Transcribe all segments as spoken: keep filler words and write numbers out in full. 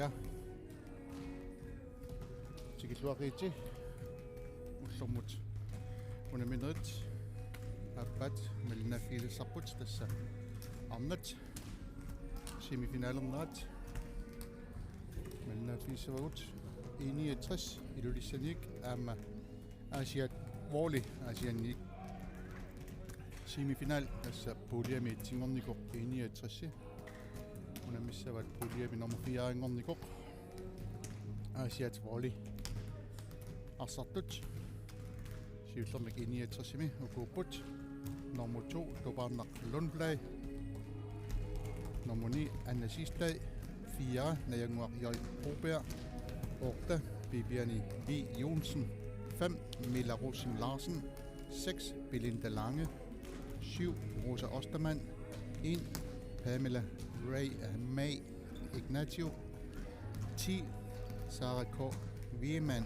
Ja. Tikilluaritsi ullormut unamminerit aappaat malinnaaffigilerparput, tassa arnat semifinalernerat malinnaaffigissavarput. I niogtres Ilulissaniit aamma Aasiaat Volley Aasianniit semifinal, tassa puljemi etsinngornikoq I niogtres. Unammissavaat puljemi nummer fire-nngornikoq Aasiaat Volley. Arsartut siullermik I niogtres-imi ukuupput: nummer to, Tupaarnaq Lundblad. Nummer ni, Anna Sistad. Fire, Najannguaq J. Broberg. Otte, Bibiani V. Johnsen. Fem, Mila Rosing Larsen. Seks, Belinda Lange. Syv, Rosa Ostermann. En, Pamela Ray, øh, May Ignacio. Ti, Sara K. Wiemann.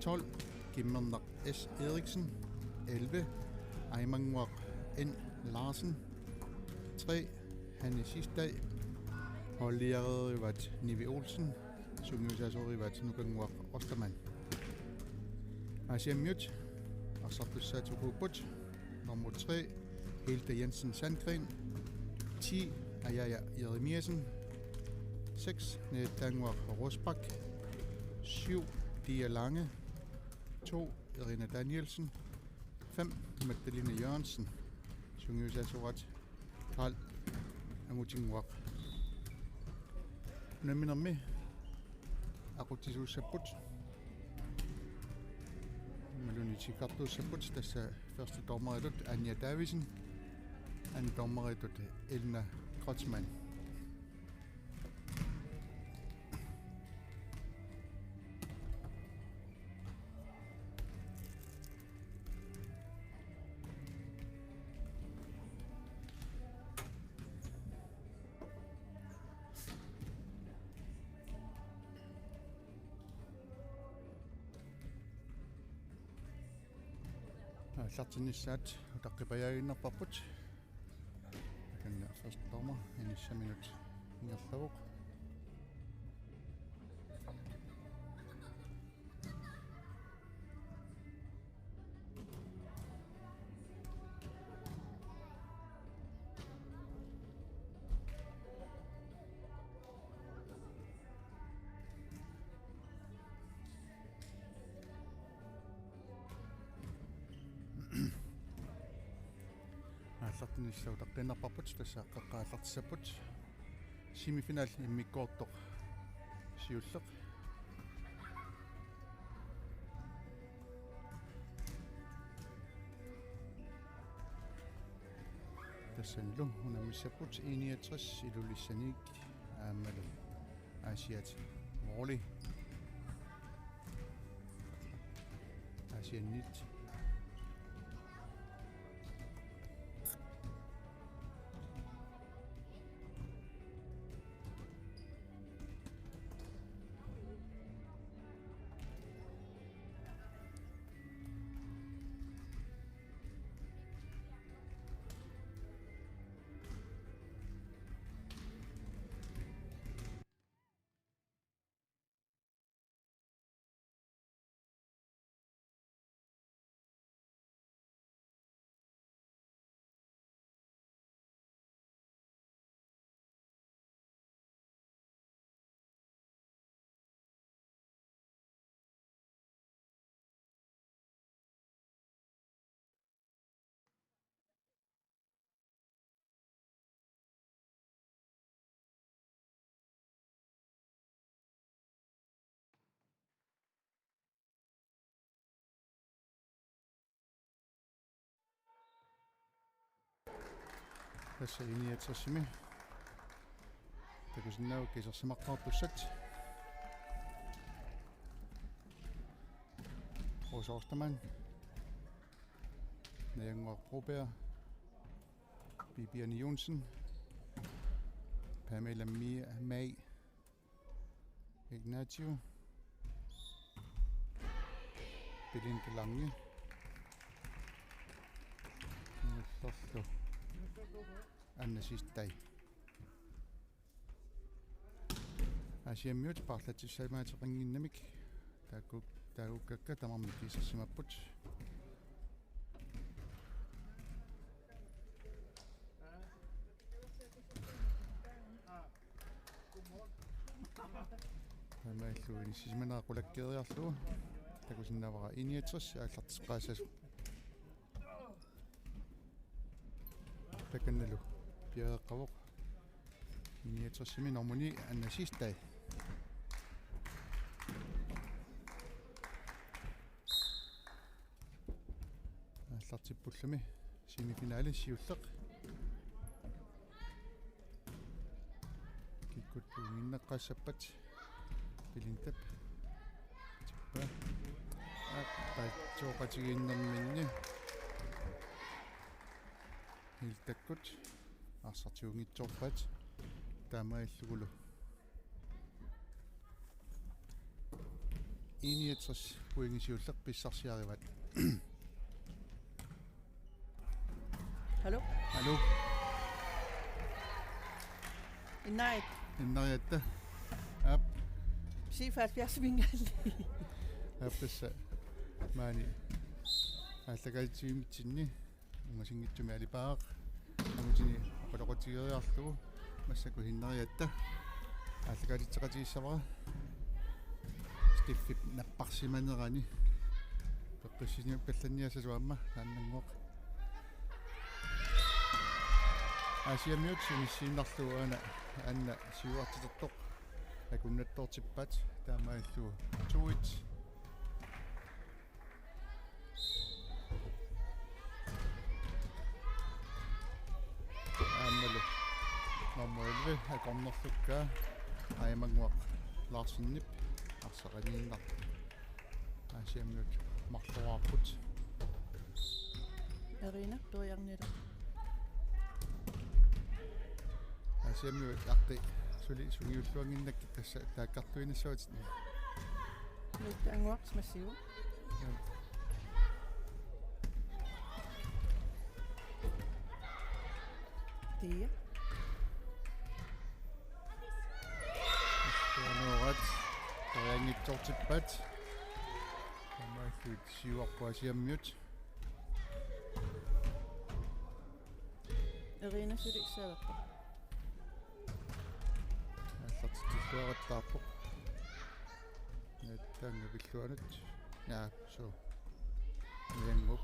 Tolv, Kimmernaq S. Eriksen. Elleve, Aimannguaq N. Larsen. Tre, Hanne Sistad. Holdlærerivaat Nivi Olsen. Sungiusaasoraat Nukannguaq Ostermann. Aasiammiut arsartussaat ukuupput: nummer tre, Hilda Jensen Sandgren. Ti, Ajaja Jeremiassen. Seks, Najattaannguaq Rosbach. Syv, Dia Lange. To, Irina Danielsen. Fem, Magdalene Jørgensen. Sungiusaasoraat Karl Angutinnguaq. Unamminermi aqutsisuussapput, imaluunniit tikkartuussapput, tassa første dommeritut Anja Davidsen, anden dommeritut Elna Kreutzmann. Aallartinnissaat utaqqipajaaginnarparput. Takanna første dommer inissaminut ingerlavoq. Aallartinnissaa utaqqiinnarparput, tassa qeqqat aallartissapput. Semifinal immikkoortoq siulleq. Tassanilu unammissapput I niogtres Ilulissaniit aammalu Aasiaat Volley. Aasianniit. Tassa I niogtresimi takusinnaavat isersimaqqaartussat. Rosa Ostermann, Najannguaq Broberg, Bibiane Johnsen, Pamela Mia May, Ignacio, Belinda Lange, Nullerlu Anna Sistai. Aasiammiut paarlatsissamaateqannginnamik taakku, taagukkakka tamarmik kiisarsimapput. Taamaallu inissisimanera qulakkeeriarlugu takusinnaavara I niogtres aallarteqqaassasoq. Takannalu piareeqqavoq I niogtresimi nummer ni, Anna Sistad. Aallartippullumi semifinale siulleq. Kikkut uinnaqqaassappat. Pilintap. Tippa. Appatsooqatigiinnerminni. Hildakkut arsartigunngitsoorpaat. Taamaallugulu I niogtres pointi siulleq pissarsiarivaat. Hallo? Hallo? Innariat. Innariatta. Aap. Syvoghalvfjerds mingaali. Aap, tassa maani aallakaatitsivimitsinni ungasinngitsumi alipaaq angutini oqaloqatigeeriarlugu massakkut Innariatta aallakaatitseqatigissavara. Stiffip napparsimanerani peqqissiniuppallanniassasoq aamma taannannguaq. Aasiammiut inissiinnarlugu aana Anna siuartitertoq akunnattoortippaat, taamaallu to et. Aammalu nummer elleve akornerlukkaa Aimannguaq Larsenip arsaq aniinnartoq. Aasiammiut marloraarput. Erina, periarnila. Aasiammiut aqqi suli sungiulluannginnakkit, tassa taakkartuinissavatit. Nuittaannguaq smassigu. Tia. Tuanoorat. Perianngitsoortippaat. Taamaallutik siuarput Aasiammiut. Erina suli saavappa. Aallartitsilluarattaarpoq. Nuittaannguaq pilluanut. Ja, så. Nuiannguup.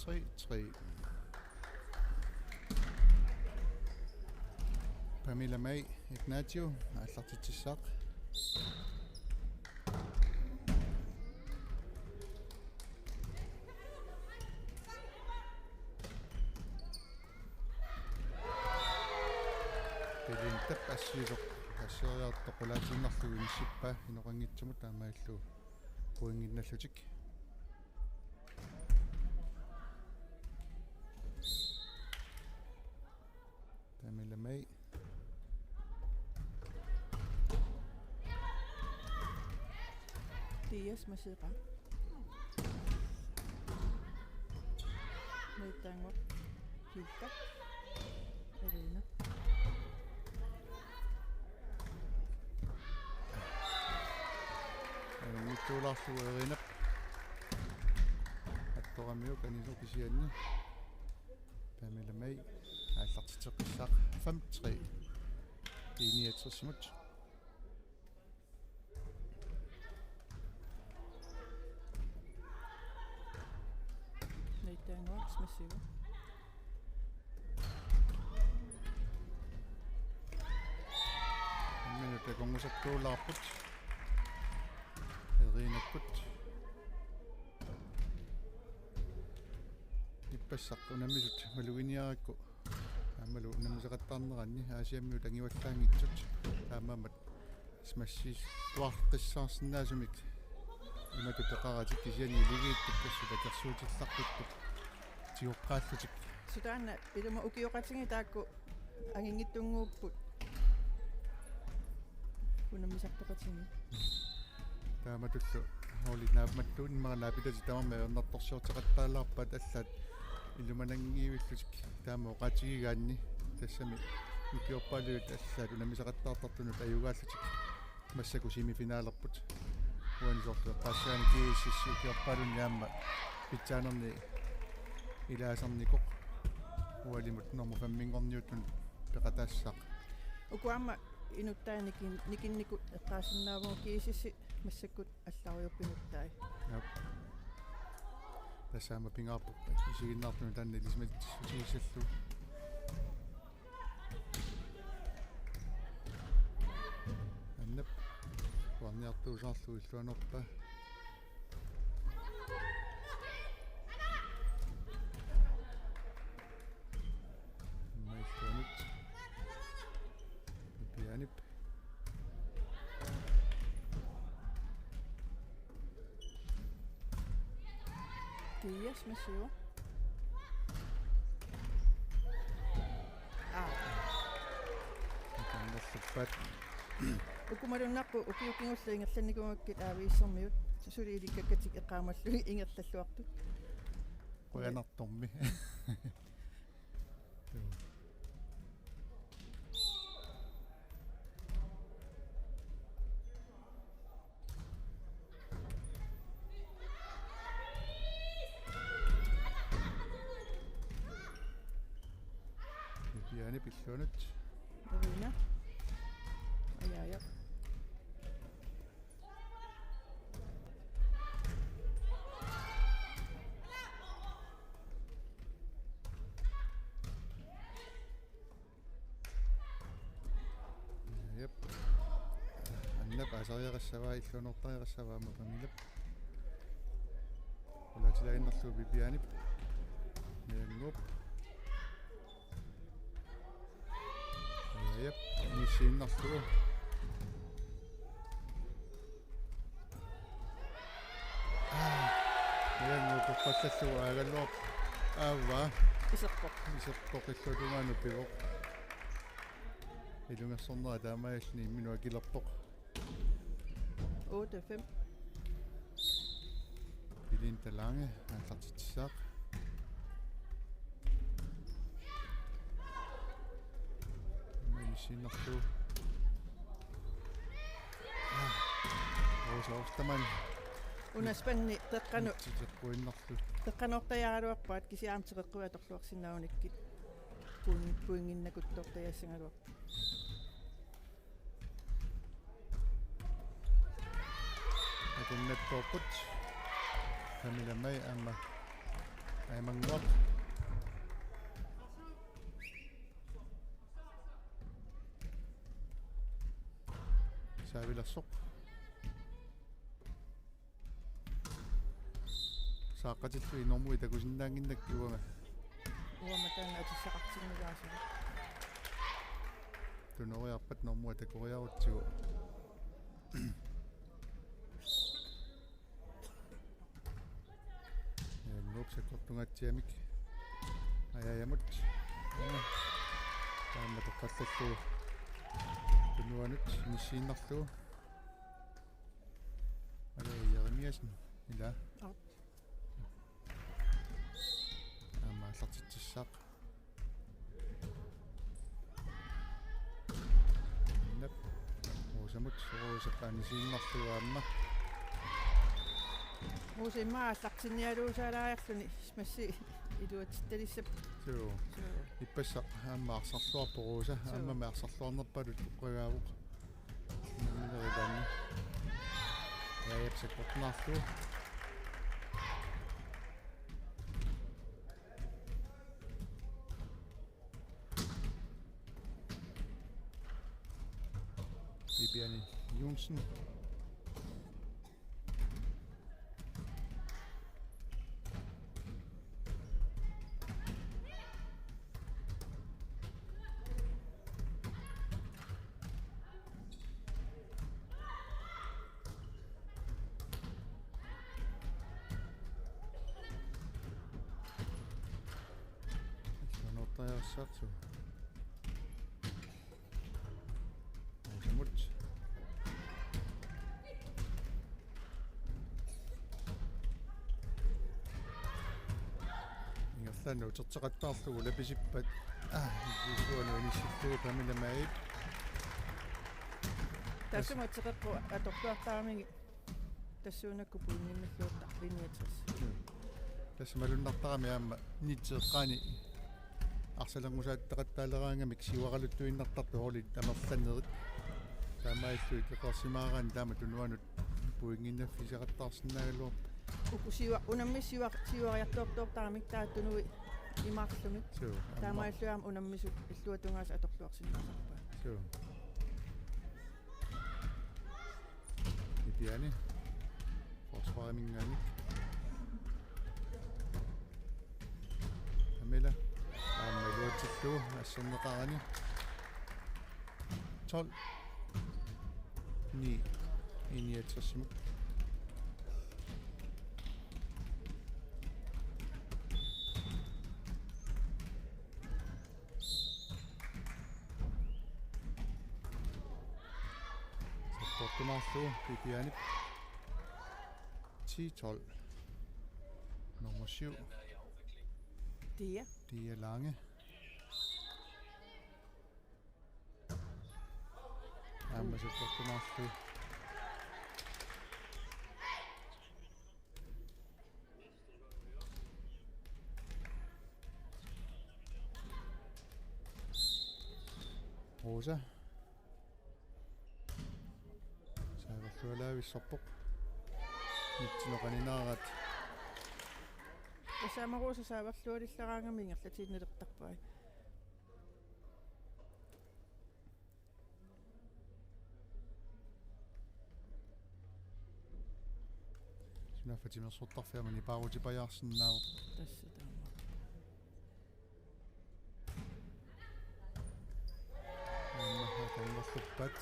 Tre tre. Pamela May Ignatio aallartitsissaaq. Pilintap assiisoq asseriartoq qulaatiinnarlugu inissippaa inoqanngitsumut, taamaallu pointinnallutik. Pamela May. Tia smassigu. Nuittaannguaq. Hilda. Erina. Angutuulaarlugu Erinap. Attoramiuk anisoq kisianni. Pamela May aallartitseqqissaaq fem tre. I niogtresimut. Nuittaannguaq smassigu. Minut akornusertuulaarput. Erinakkut. Ippassaq unammisut maluginiarakku aammalu unammiseqattaarneranni Aasiammiut angivallaanngitsut, taamaammat smassissuartissaarsinnaasumik imatut peqaratik, kisianni iligiittut tassa takorluutillarputtut tigoqqaallutik. Sutaanna ilumut ukioqatigiit taakku anginngitsunnguupput unammisartoqatigiit. Taamatullu Oli naammattuunimmat naapitatit tamarmik ajornartorsiorteqattaalaarpaat allaat ilumananngivillutik taama oqaatigigaanni tassami nikiorpaaluit allaat unammisaqattaartartunut ajugaallutik massakkut semifinalerput. Uani soorlu eqqaassagaanni G S S ukiorpaalunni aamma pitsaanerni ilaasarnikoq ualimut normu femminngorniuttunut peqataassaaq. Uku aamma inuttai nikin-, nikinnikut eqqaasinnaavagut G S S massakkut allarujoq pinuttai. Jap. Tassa aamma pingaarpoq isiginnaartunut taanna ilisimatitsissutigissallugu. Annap. Kuarniartuusaarlugu illuanorpaa. Aamma illuanut. Pianip. Dias Masio. Aa. Kannerluppat. Uku malunnarpoq ukiut kingulliit ingerlannikuugakkit aaviissormiut. Suli ilikkakkatik eqqaamallugit ingerlalluartut. Qujanartummi. Joo. Pianip illuanut. Arina. Ajaajaq. Jep. Annap aasariaqassavaa, illuanukartariaqassavaa aamma Pamilap. Qulaatilaaginnarlugu Vivianip. Nianguup. Jep. Inissiinnarlugu. Aa, Nianguup uqqallallugu aagaluarpoq. Aavaa. Iserpoq. Iserpoq illuatungaanut pivoq. Ilungersornera taamaalilluni imminut akilerpoq. Otte fem. Belinda Lange, aallartitsissaaq. Inissiinnarlugu. Aa. Rosa Ostermann. Una spanni teqqanu-, Titeqquinnarlu. Teqqanoortajaaraluarpaat kisianni teqqeqquatorluarsinnaagunikkit. Puin-, puinginnakuttoortajaassagaluarpoq. Akunnattoorput. Camilla May aamma. Aimannguaq. Saavilersoq. Saaqqatillugit normuit takusinnaannginnakkit uanga. Uanga taanna atissaqartinnilaarsigu. Tunoriarpat normua takoriarutsigu. Nianguup sakkortungaatsiamik. Ajaajamut. Aamma toqqallallugu. Tunuanut inissiinnarlugu. Aja Jeremiassen. Ila. Au. Aamma aallartitsissaaq. Nap. Rosamut, Rosa inissiinnarlugu aamma. Rosa immaqa aallartinnialuusaalaariarluni massi iluatsittalissapput. Suu. Suu. Ippassaq aamma arsarluarpoq Rosa. Suu. Aamma arsarluarnerpaaluit toqqagaavoq. Nammineq ilaanni. Ajaajap sakkortunaarlugu. Viviane Johnsen. Sanottajassaatsu. Rosamut. Taanna uterteqattaarlugu lapisippat. Aa, illuanuinissillugu Pamela Maip. Tassuma uteqeqqu atorluartaramigit tassuunakkut pointinnilluuttarpiniatris. Tassa malunnartarami aamma nitseqqaani arsalerngusaatteqattaaleraangamik siuaraluttuinnartartut holdit amerlanerit. Taamaalillutik eqqarsimaaraanni taama tunuanut pointinnaffigiseqattaarsinnaagaluarput. Uku siua-, unammisut siua-, siuariartortoortaramik taava tunuit imaarlugit. Suu, aamma. Taamaalillutik aamma unammisut illuatungaasut atorluarsinnaasarpaat. Suu. Ipiani. Forsvariminngaanniit. Pamela. Aamma iluatsillugu asserneqarani. Tolv. Ni. I niogtresimut. Sapportumaarlugu Vivianip. Ti tolv. Nummer syv. Dia. Dia Lange. Aamma sapportumaarlugu. Rosa. Saaverlualaavissorpoq. Nitsineq qaninaarat. Tassa aamma Rosa saaverlualillaraangami ingerlatiinnalertarpai. Sunaaffa timersortarfik aamma nipaarutipajaarsinnaavoq. Tassa taama. Aamma atornerluppat.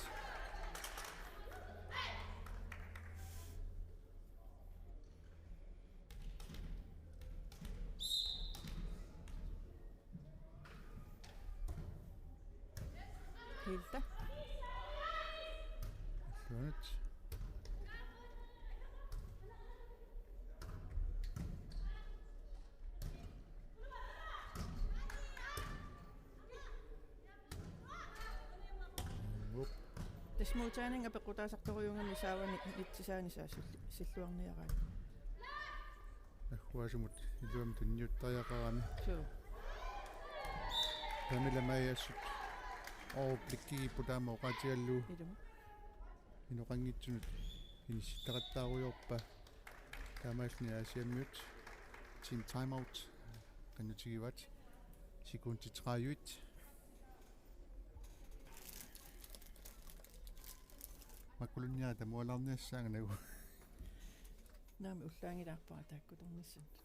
Hilda. Illuanut. Tassa modtagning apeqqutaasartorujuugami saavani nitsisaani saassulli-, silluarniaraat. Agguaasumut iluamik tunniuttariaqarami. Suu. Pamela Maj assut overblikkigipput taama oqaatigalugu. Ilumut. Inoqanngitsunut inissittaqattaarujoorpaa. Taamaalilluni Aasiammiut. Team timeout. Qanoq tigivaa. Sekundit tredive. Makkulunniarita mualaarniassaanga nagu. Naamik ullaanngilaarpara taakkutornissannut.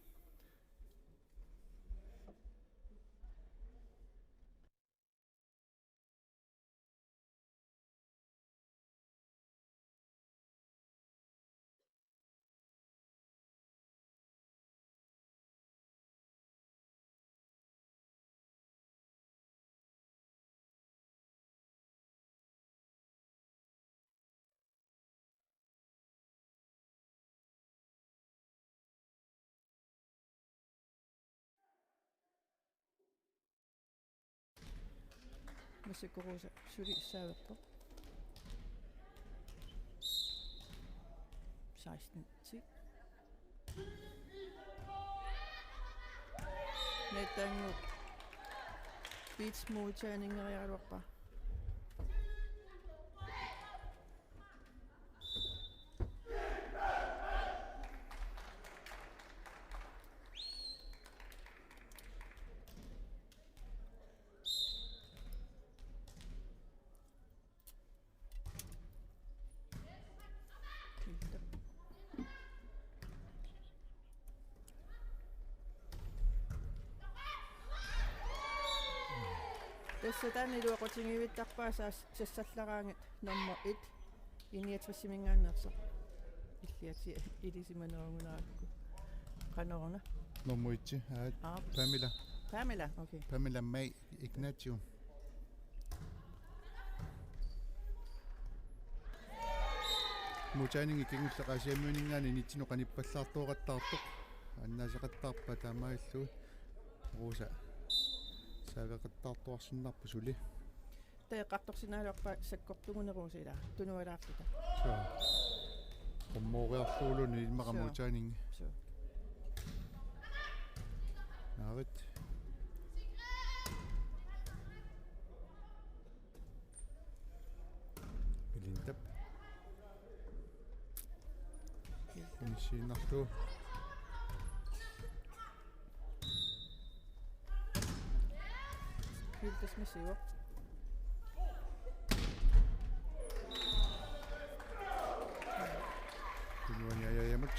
Massakkut Rosa suli saaverpoq. Seksten ti. Nattaannguup Beats modtagningeriaraluarpaa. Tassa taanna iluaqutigivittarpaa saas-, sassallaraangat nummer et. I niogtresiminngaanneersoq. Illiatsiaq ilisimanerugunarakku. Qanoruna? Nummer et. Aa, aap. Pamela. Pamela, okay. Pamela Maj Ignatius. Modtagningi kingulleq Aasiammiuninngaanniit nitsineq qanippallaartooqattaartoq. Annaaseqattaarpaa taamaalilluni. Rosa. Saaveqattaartuarsinnarpoq suli. Taava eqqartorsinnaagaluarpaa sakkortuguneruusi ilaa. Tunualaartuta. Suu. Qummooriarluuluni immaqa Suu. Modtagningit. Suu. Naarit. Melintap. Inissiinnarlugu. Hildes Misivo. Tunuani ajaajamut.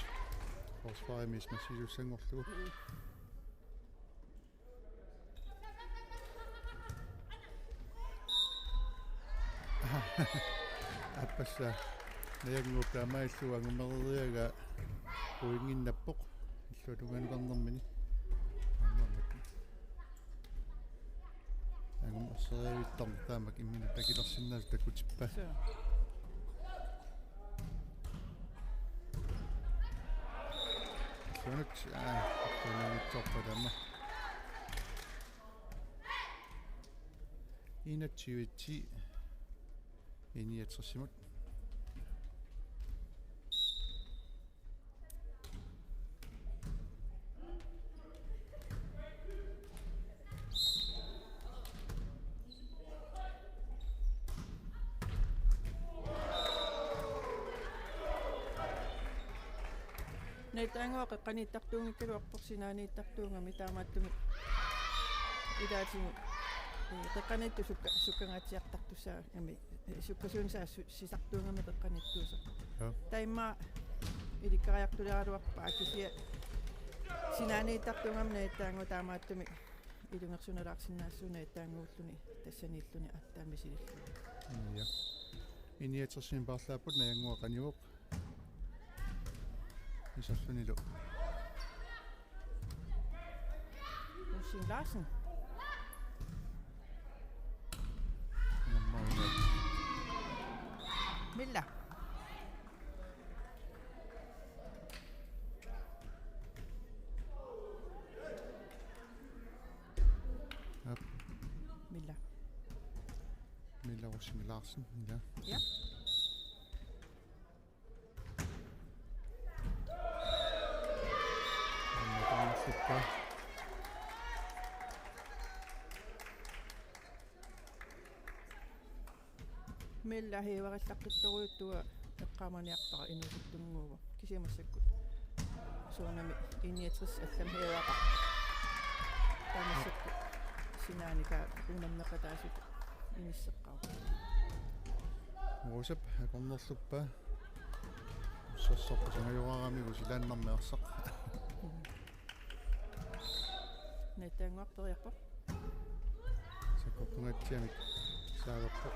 Forsvarimi Isma Sisussanngorlugu. Aappassaa Najannguup taamaalillugu angumereeriaraa pointinnappoq. Illuatunganukarnermini. Aammaammat. Angumerseriavittarneq taamak imminut takulersinnaasut takutippaa. Suu. Illuanut, aa, illuanut torpa taama. Enogtyve ti. I niogtresimut. Naitaannguaq qeqqaniittartuunngikkaluarpoq sinaaniittartuugami taamaattumik ilaatigut, ee, qeqqaniittoq sukka-, sukkangaatsiartartussaagami, ee, sukkasuunnissaa su-, sisartuugami qeqqaniittuusoq. Joo. Taava immaqa ilikkariartuleraluarpaa kisianni sinaaniittartuugami Naitaannguaq taamaattumik ilungersunalaarsinnaassuuvoq Naitaannguulluni tassaniilluni aatsaat misilillugu. Mm, ja. I niogtresimi paarlaapput Najannguaq qanivoq. Iserlunilu. Ussing Larsen. Nummer hundrede. Milla. Aap. Milla. Milla Rosing Larsen, ja. Ja. Aamma taamaassippa. Milla hiuarillaqqittorujuttunga eqqaamaniarpara inuusuttunnguuvoq. Kisianni massakkut. Soorunami I niogtres allamik hiuaqa. Taava massakkut sinaaniit unammeqataasut inisseqqavoq. Rosap akornerluppaa. Ussersorpassuungajoraaramiuk silaannarmi arsaq. Naitaannguaq periarpoq. Sakkortungaatsiamik saaverpoq.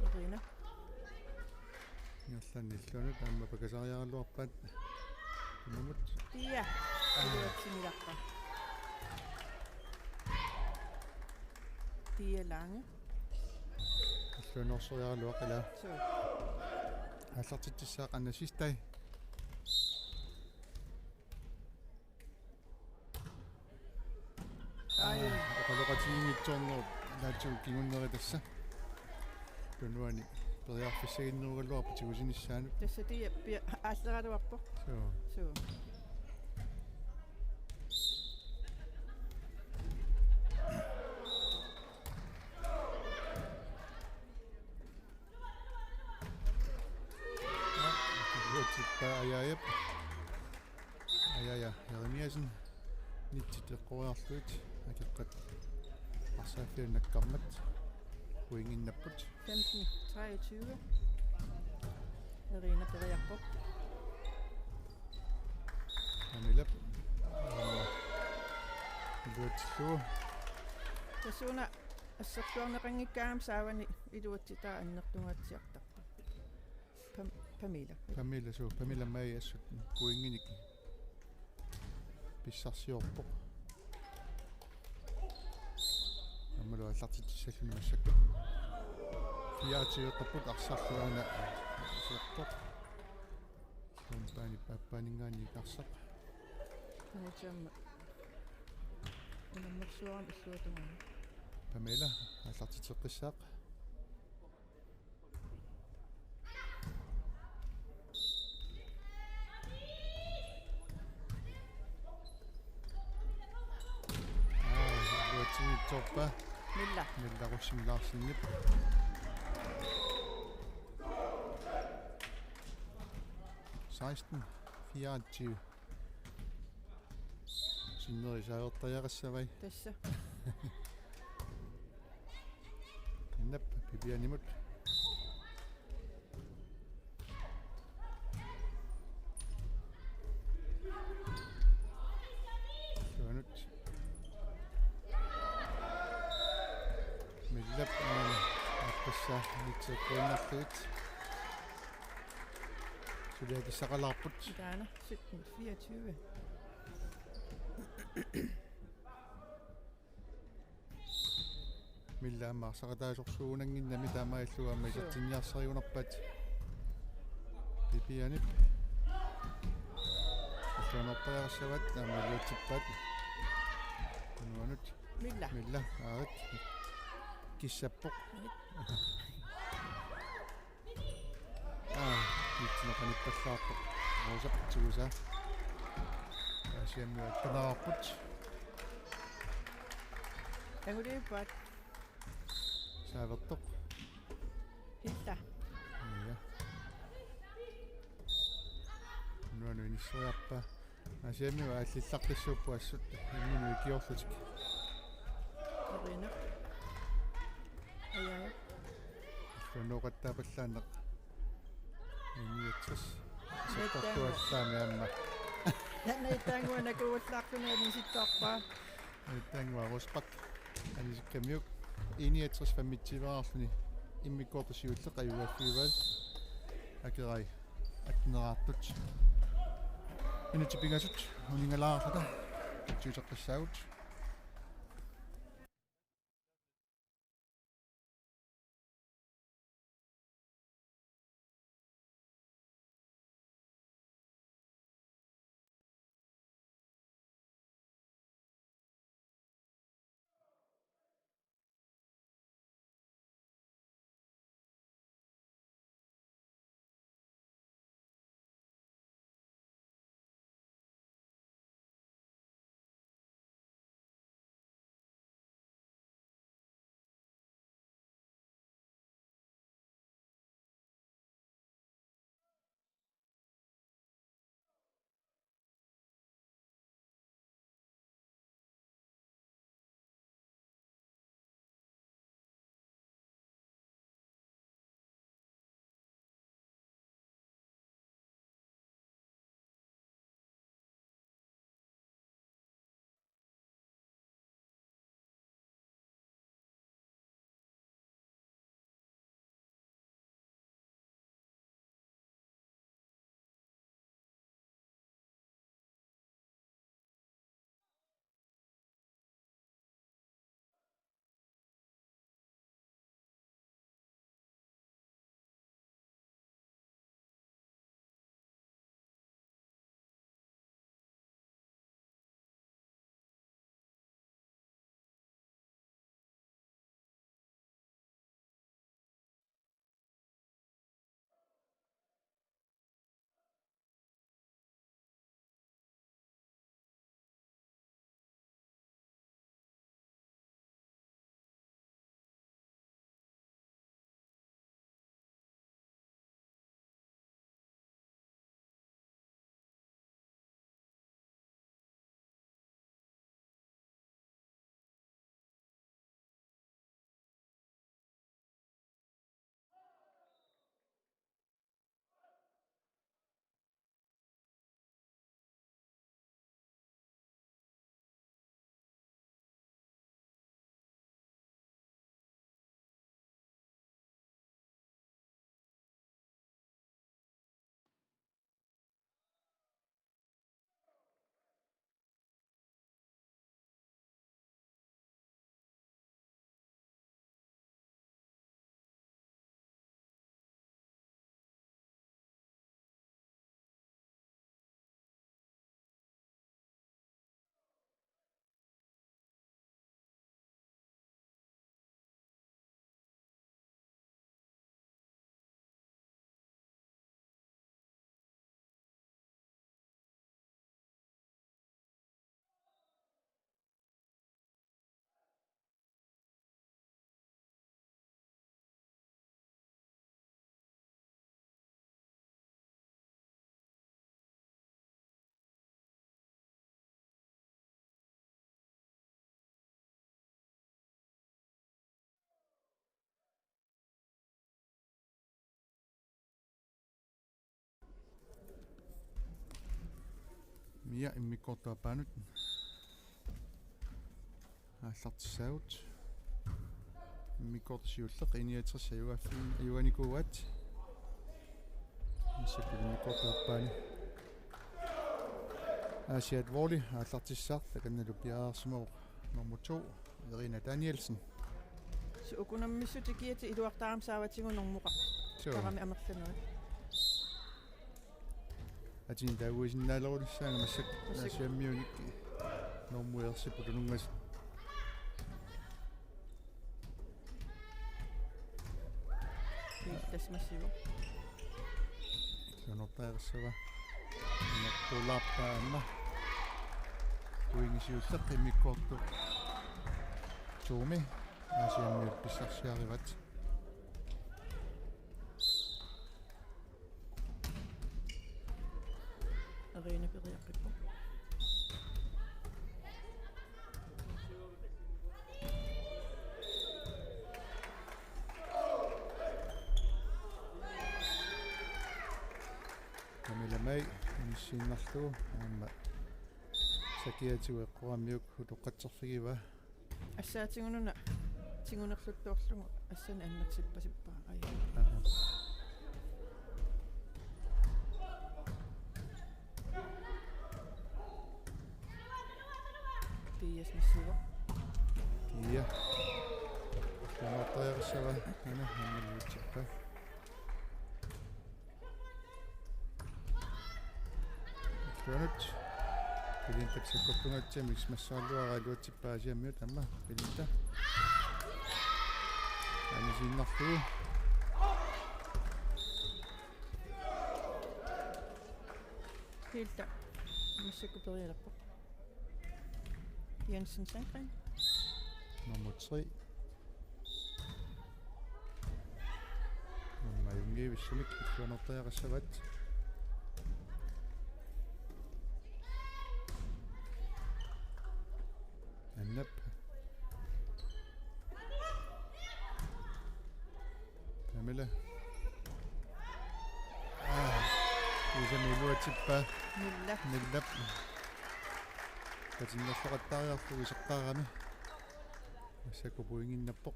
Irina. Ingerlaannaq illuanut aamma pakasariaraluarpaat. Imamut. Pia. Aa. Iluatsinilarpa. Pia Lange. Illuanut orsoriaraluaq ilaa. Suu. Aallartitsissaaq Anna Sistai. Ai. Aa, oqaloqatigiinngitsoornerup naatsumik kingunerit tassa. Tunuani periarfissaginnerugaluarpoq tigusinissaanut. Tassa Pia, Pia aalleraluarpoq. Suu. Suu. Uatsippaa Ajaajap. Ajaaja Jeremiassen. Nitsit eqqoriarlugit. Akeqqat arsaaffianut nakkarmat. Pointinnapput. Femten treogtyve. Irina periarpoq. Kamilap. Iluatsillugu. Tassuuna assersuarneqanngikkaangami saavani iluatsitaa annertungaatsiartarpoq. Pam-, Pamela. Pamela, suu, Pamela May assut pointinik pissarsiorpoq. Aammalu aallartitsissalluni massakkut. Fireogtyve eqqapput arsarlu aana siortoq. Sompaani paappaaninngaanniit arsaq. Taamaattumik. Nummer syv illuatungaani. Pamela aallartitseqqissaaq. Aa, illuatunngitsoorpaa. Milla. Milla Rosing Larsenip. Seksten fireogtyve. Sinneri saavertariaqassavai. Tassa. Innap Pipianimut. Suanut. Millap, aa, aappassaa mitseqqiinnartuit. Suliakissaqalaarput. Taana sytten fireogtyve. Milla aamma arsaqataasorsuugunannginnami taamaalillugu aamma isertinniarsarigunarpaat. Pipianip. Illuanortariaqassavaat aamma iluatsippaat. Unuanut. Milla. Milla, aarit. Kissappoq. Aa, nitsinneqanippallaarpoq. Roosap tigusaa. Aasiammi attaneraarput. Tanguliuppaat. Saavertoq. Hilla. Ja. Unuanut inisseriarpaa. Aasiammi aallillaqqissuupput assut imminut ikiorlutik. Karina. Ajaja. Illuanooqattaapallaannaq. Niogtres. Sakkortuallaami aamma. Naniittaannguaq nakuuallaarluni anisittarpaa. Naniittaannguaq Rosbach. Anisikkamiuk. Niogtres femogtyve-raarluni. Immikkoortoq siulleq ajugaaffigivaat. Akerai atteneraartut. Minutsit pingasut uningalaarluta. Tiuteqqissaagut. Ja, immikkoortup aappaanut aallartissaagut. Immikkoortoq siulleq I niogtres ajugaaffi-, ajugaanikuuaat. Massakkut immikkoortup aappaani Aasiaat Volley aallartissaaq, takannalu piareersimavoq nummer to, Irina Danielsen. Su-, uku nammineersuutit kiatit iluartaramik saavatigut normuqa. Suu. Tarami amerlanerit. Atin taaguisinnaalerulissaagut massakkut. Massakkut. Aasiammiunik normuersippoq tununngas. Iltas massivo. Siunertariaqassava. Inertuulaarpaa aamma. Pointi siulleq immikkoortoq to-mi Aasiammiut pissarsiarivat. Irina periarpippoq. Camilla May, inissiinnarlugu, aamma sakiatigut eqqoramiuk utoqqatserfigivaa. Assaatigununa tigunerluttoorlugu assanik annertippasippara. Ai. Aa. Pias massivo. Ja. Siunertariaqassava, aana, aamma iluatsippa. Tuanut. Belinda sakkortungatsiamik massagalluaraq iluatsippaa Aasiammiut aamma. Belinda. Anisiinnarlugu. Hilda. Massakkut perialerpoq. Jensen Sandgren. Nummer tre. Aamma ajunngivissumik illuanertariaqassavat. Annap. Camilla. Aa, kiisami iluatsippaa. Milla. Millap. Patinnersoqattaariarlugu iseqqaarami. Massakkut pointinnappoq.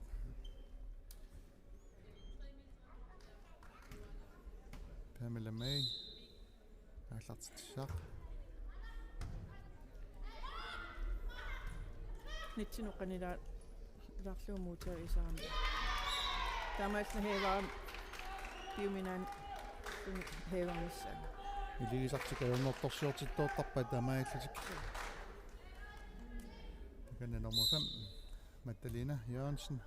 Camilla May. Aallartitsissaaq. Nitsinut qanilaa-, -laarlugu muutiavisarami. Taamaalilluni hævarami piuminaanni hævarnissaa. Iligisartik ajornartorsiortittoortarpaat taamaalillutik. Takanna nummer fem, Magdalena Jørgensen.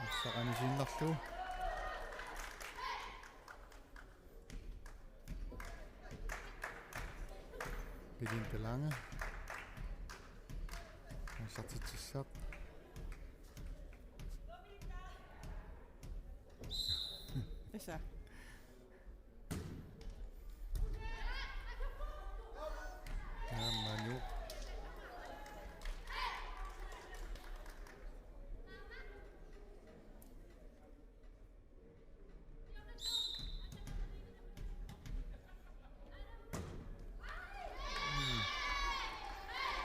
Arsaq anisiinnarlugu. Belinda Lange. Aallartitsissaaq. Isa. Aamma Nuup.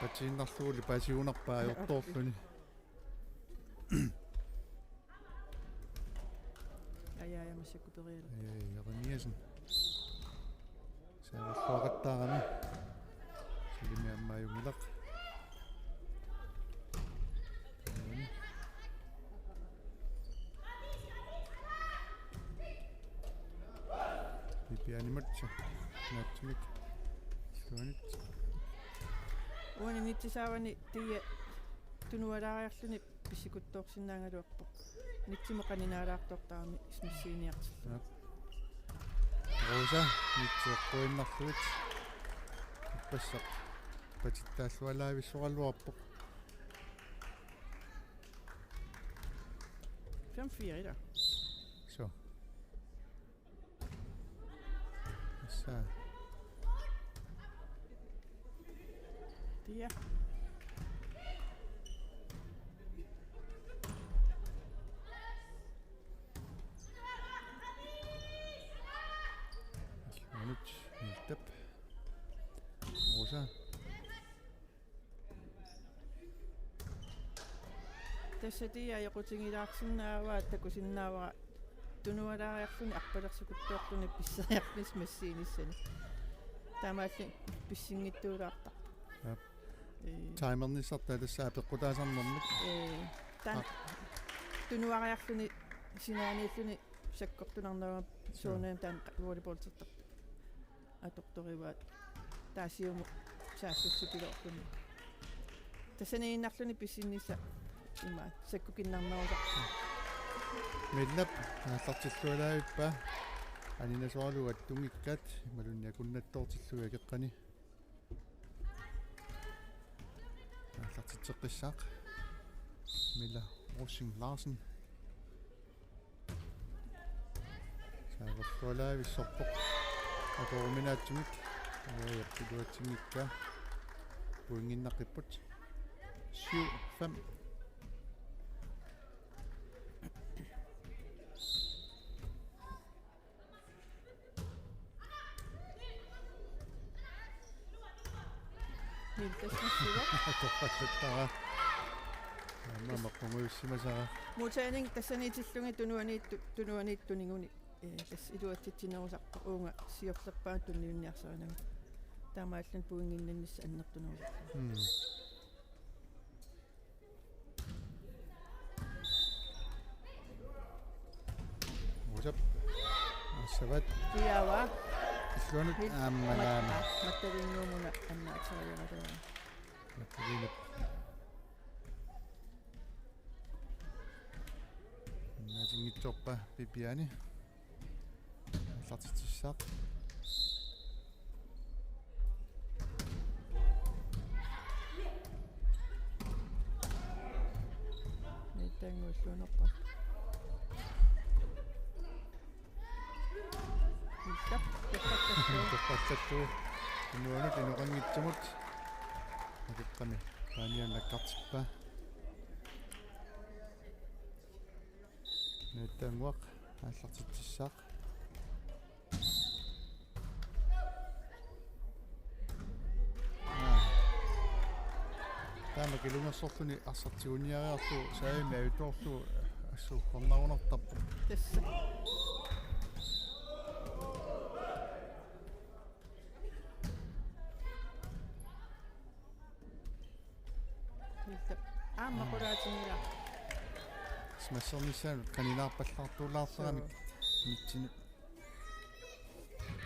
Patiinnarlugulu paasigunarpaa ajortoorluni. Aja, aja, massakkut perialerpoq. Aja, aja, Jeremiassen. Saarilluaqattaarami. Sulimi aamma ajunngilaq. Pipianimut. Naatsumik. Illuanut. Uani nitsisaavani Tia tunualaariarluni pissikuttoorsinnaagaluarpoq. Nitsimut qaninaalaartortarami smissiiniartillugu. Aap. Rosa, nitsi eqquinnarlugu. Ippassaq patittaallualaavissoraluarpoq. Fem fire, ila. Så. Tassa. Tia. Illuanut Hiltap. Sa. Tassa tia ajoqutigilaarsinnaavaa, takusinnaavara tunualaariarluni arpalersukuttoorluni pisseriarnissaq massiinissani. Taamaalilluni pissinngitsuulaartarpoq. Aap. Ee. Timernissartaa tassa apeqqutaasarnermik. Ee, taanna. Aa. Tunuariarluni sinaaniilluni sakkortunarnerma. Suu. Suunaan taanna volleyballtertartoq. Atortorivaat taava siumut saassussipiloorluni. Tassaniinnarluni pissinnissaq ima sakkukinnarnerusarpoq. Millap aallartillualaavippa, aninasoralugu attunngikkaat imaluunniit akunnattoortillugit akeqqani. Aallartitseqqissaaq. Mila Rosing Larsen. Saaverlualaavissorpoq. Akoruminaatsumik. Uajappit iluatsinngikkaa. Pointinnaqipput. Syv fem. Niltasmassiva. Torpallattara. Aamma maqqungujussimasara. Muutaaning tassaniitillunga tunuaniittu-, tunuaniittuniguni. Ee, tassa iluatsitsinerusarpoq uunga siorlerpaamik tunniunniarsarinagu. Taamaalluni pointinninnissaq annertunerusarpoq. Mm. Uusap. Assavat. Tiava. Illuanut. Hil-, aamma mat-, naama. Mattavinnguumuna annaatseriarataava. Mattavinngup. Annaatinngitsoorpa Pipiani. Aallartitsissaaq. Niittanngulluunerpa. Niitta. Torpallattu. Torpallattu. Inuanut inoqanngitsumut. Akeqqami. Paanian nakkartippaa. Niittannguaq aallartitsissaaq. Aa. Taama kilungersorluni arsaq tiguniariarlugu saavimmi ajutoorlugu assut uggornarunartarpoq. Tassa. Aamma qulaatinngilaarpoq. Smashernissaanut qaninaarpallaartuulaartaramik. Suu. Mitsinut.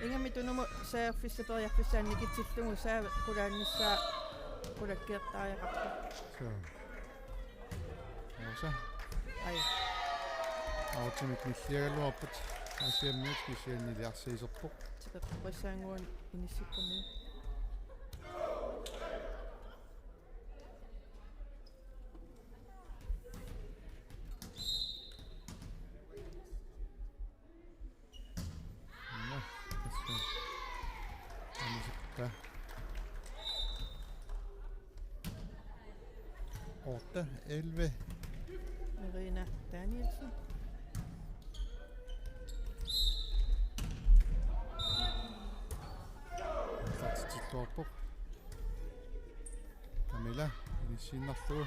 Ingammik tunumut saaffissa periarfissaa nikitsillugu saava qulaannissaa qulakkeertariaqarpoq. Suu. Rosa. Ai. Autsamik nilliagaluarput. Asiammiut kisianni iliarsiiserpoq. Tikeqqissaannguani inissikkamiuk. Nå, tassa. Anisippa. Otte elleve. Irina Danielsen. Aallartitsilluarpoq. Camilla, inissiinnarlugu.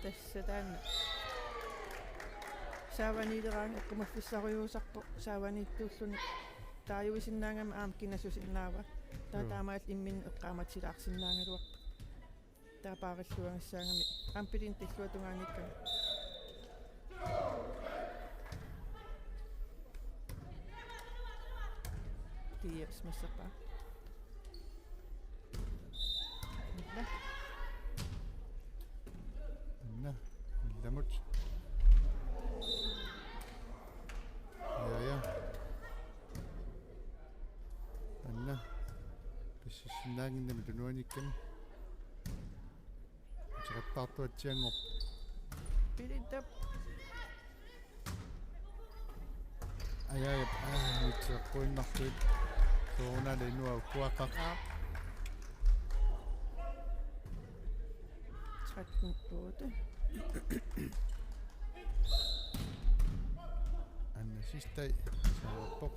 Tassa taanna. Saavaniileraangat eqqumaffissarujuusarpoq, saavaniittuulluni. Taajuisinnaagami aamma kinassusinnaavaa. Taava. Joo. Taamaalillutit imminnut eqqaamatsilaarsinnaagaluarput. Taava paarilluagassaagami. Aamma pilintilluatungaaniikkami. Tiiaps massappaa. Anna. Anna. Illamut. Ja, ja. Anna. Pississinnaannginnami tunuaniikkami. Uteqattaartuatsianngorpoq. Pilittap. Ajajap, aa, mitseqquinnarluit. Soorunami inua ukkuaqqaq. Aa. Tretten otte. Anna Sistai saavarpoq.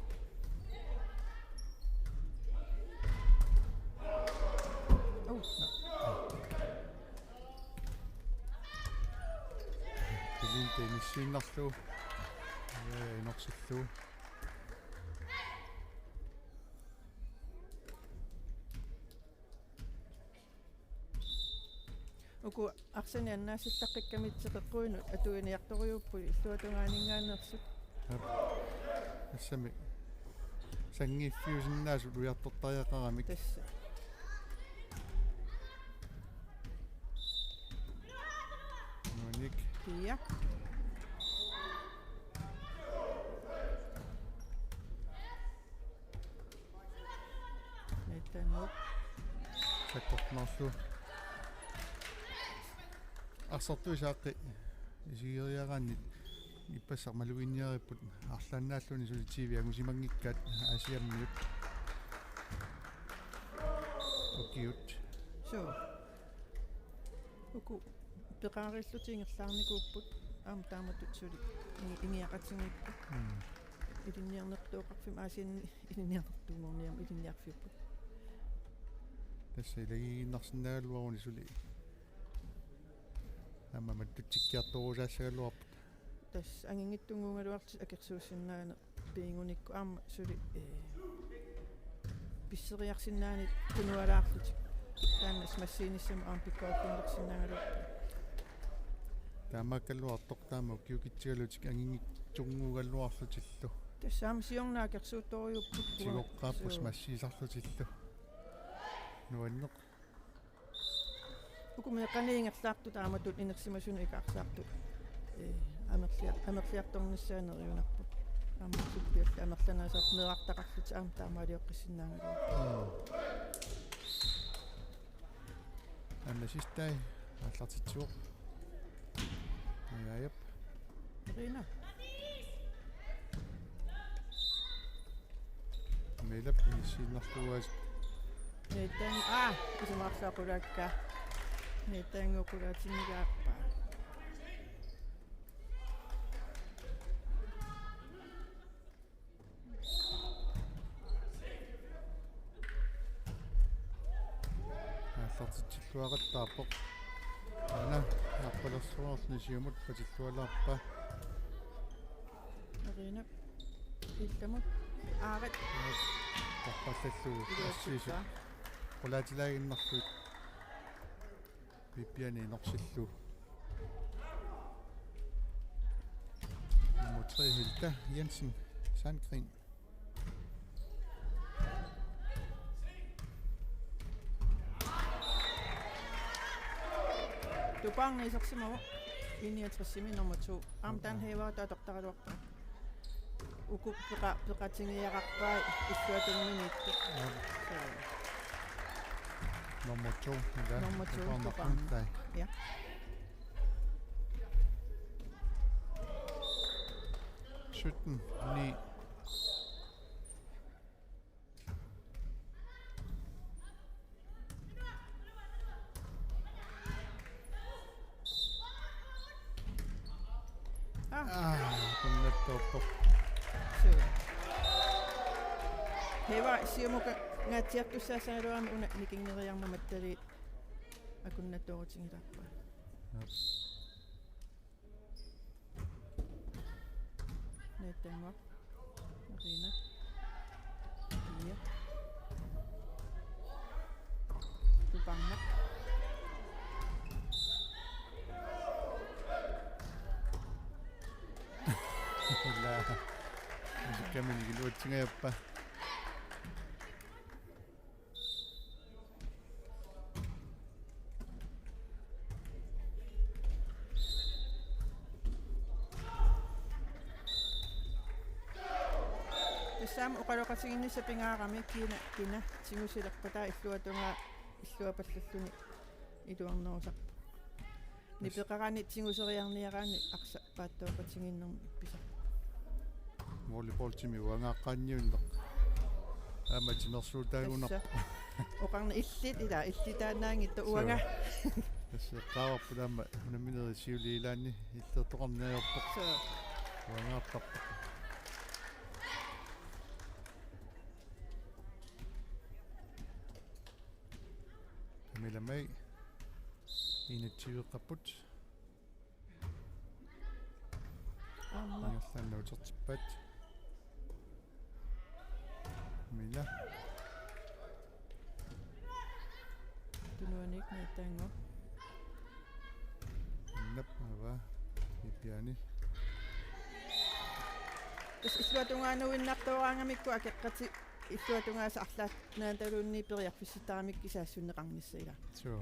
Tenissiinnarlugu. Ja, inorsillugu. Uku arsani annaassattaqqikkamik teqeqquinut atuiniartorujuupput illuatungaaninngaanneersut. Aap. Tassami sanngiiffiusinnaasut ujartortariaqaramik. Tassa. Nuannik. Pia. Naitannguup. Sakkortunarlu. Arsartuisaaqqi isigeriaraanni ippassaq maluginniaripput arlaannaalluni suli T V angusimanngikkaat Aasiammiut. Ukiut. Suu. Uku peqarillutik ingerlaarnikuupput aamma taamatut suli ini-, iniaqatigiipput. Mm. Ilinniarnertooqarfimmi Aasianni ilinniarnertuunngorniarmi ilinniarfiupput. Tassa ilagiinnarsinnaagaluaruni suli. Aamma mattutsikkiartorusaassagaluarput. Tassa anginngitsunnguugaluartut akersuussinnaaneq piingunikku aamma suli, ee, pisseriarsinnaaneq tunualaarlutik. Taanna smassiinissamut aamma pikkoriffiunersinnaagaluarput. Taamaakkaluartoq taama ukiukitsigalutik anginngitsunnguugaluarlutillu. Tassa aamma siorna akersuuttorujuupput. Tigoqqaapput suu. Smassiisarlutillu. Nuanneq. Uku meeqqani ingerlaartut taamatut inersimasunut ikaarsaartut. Ee, amerlia-, amerliartornissaat neriunarpoq. Aamma suppialli amerlaneersarput meerartaqarlutik aamma taamaalioqqissinnaagaluarput. Mm. Anna Sistai aallartitsivoq. Ajajap. Rina. Meilap inissiinnarlugu aasiit. Niitang, aa, isumaqarluaqulaakka. Niitang oqulaatinnilaarpaa. Aallartitsilluaqattaarpoq. Aana, arpalersuarni siumut patillualaarpaa. Arina. Illamut. Aarit. Tarpallallugu. Iluatsippa. Assiisut. Qulaatilaaginnarlugu. Viviane Norsilluu. Nummer tre, Hilda Jensen Sandgreen. Tupaarneq isersimavoq I niogtresimi nummer to. Aamma taanna Haver atortaraluarpaa. Uku peqa-, peqatigiararpai illuatungiminiittut. Aap. Suu. Nummer to, ila. Nummer to, Tupaarneq. Tupaarneq. Ja. Sytten ni. Ah. Ah, akunnattoorpoq. Suu. Haver siumukangaatsiartussaassagaluarami una nikinngeriarmat mattaliit akunnattoorutigilaarpaa. Aap. Niitannguaq. Marina. Pia. Tupaarneq. Ila. Isikkamini iluatsingajappa. Tassami oqaloqatigiinnissaq pingaarami kina, kina tigusilerpata illuatungaa illuapallalluni iluarnerusarpoq. Nipeqarani tiguseriarniaraanni arsaq paattooqatigiinnermi ippisarpoq. Volleyballtimi uangaaqqaanniunneq. Aamma timersuutaagunarpoq. Tassa. Oqarneq illit ila, illitaannaanngitsoq uanga. Suu. Tassa eqqaavarput aamma unamminerit siuliit ilaanni illertoqarneq ajorpoq. Suu. Uangaartarpoq. Camilla May. Enogtyveqarput. Ingerlaannaq utertippaat. Mila. Tunuaniit niataanngor. Innap ava. Ipiani. Tassa illuatungaanuinnartooraangamikku akeqqatit illuatungaasut arlaannaataluunniit periarfissittaramik kisaassunneqarnissaq ila. Suu.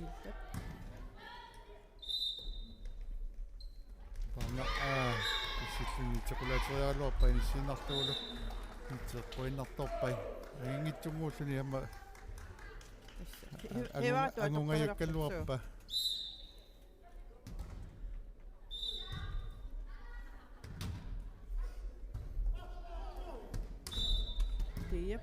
Iltap. Taanna, aa, issilluni itsequlaateriaraluarpai inissiinnartugulu. Itseqquinnartorpai. Anginngitsunnguulluni aamma. Tassa. A-, angunga-, angungajakkaluarpa. Tiap.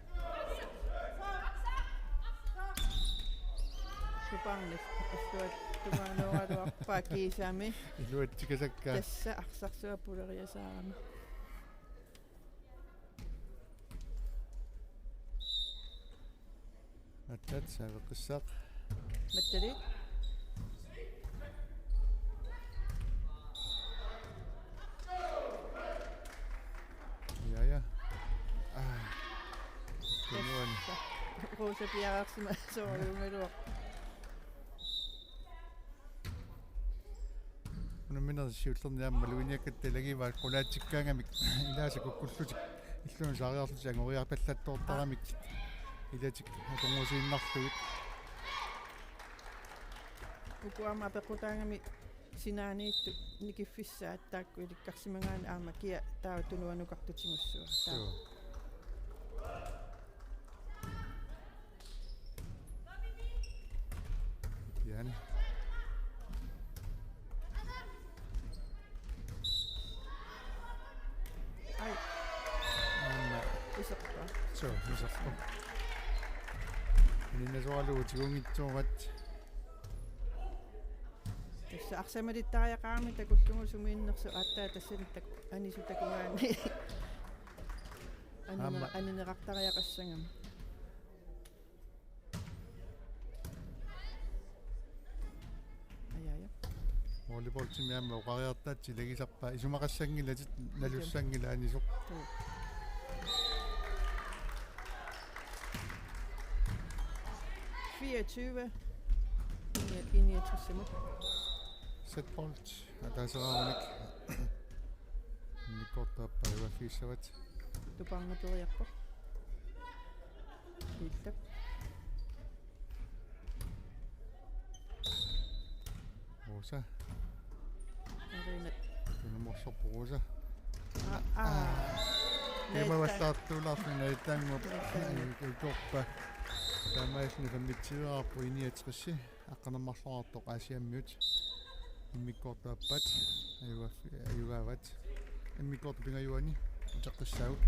Tupaarnaq. Illuatungaanuaraluarpaa kiisami. Iluatsikasakka. Tassa arsarsuaq puleriasaarami. Aatsaat saaveqqissaaq. Mattaliit. Ja, ja. Aa. Tunuani. Rosa piareersimasoorujussuugaluaq. Unammineq siullerni aamma maluginiakkatta ilagivaat qulaatsikkaangamik ilaasa kukkullutik illunut saariarlutik angoriarpallattoortaramik ilatik akornusiinnarlugit. Uku aamma apeqqutaagami sinaaniittut nikiffissaat taakku ilikkarsimagaanni aamma kia taava tunuanukartutigussuaq. Taava. Suu. Piani. Ai. Aamma. Iserpa. Suu, iserpa. Ninnasoralugu tigunngittoorat. Tassa arsamalittariaqarami takullugu sumiinnersoq aatsaat tassani tak-, anisut takugaanni. Anine-, aamma. Anineqartariaqassagami. Aja, aja. Volleyballtimi aamma oqariartaatsit ilagisarpaat isumaqassanngilatit nalussanngilaq anisoq. Joo. Fireogtyve. I niogtresimut. Sætbold. Ataaseraarmik. Immikkoortup aappaat ajugaaffigissavat. Tupaarnaperiarpoq. Iltap. Rosa. Arina. Tunumorsorpoq Rosa. Aa, aa. Aa. Kiimavallaartuulaarfik naitaanngup. Naitaanngup. Ikorpa. Taamaalilluni femogtyveerpoq I niogtresi. Aqqaneq-marloqartoq Aasiammiut. Immikkoortup aappaat. Ajugaaffi-, ajugaavat. Immikkoortup pingajuani. Uteqqissaagut.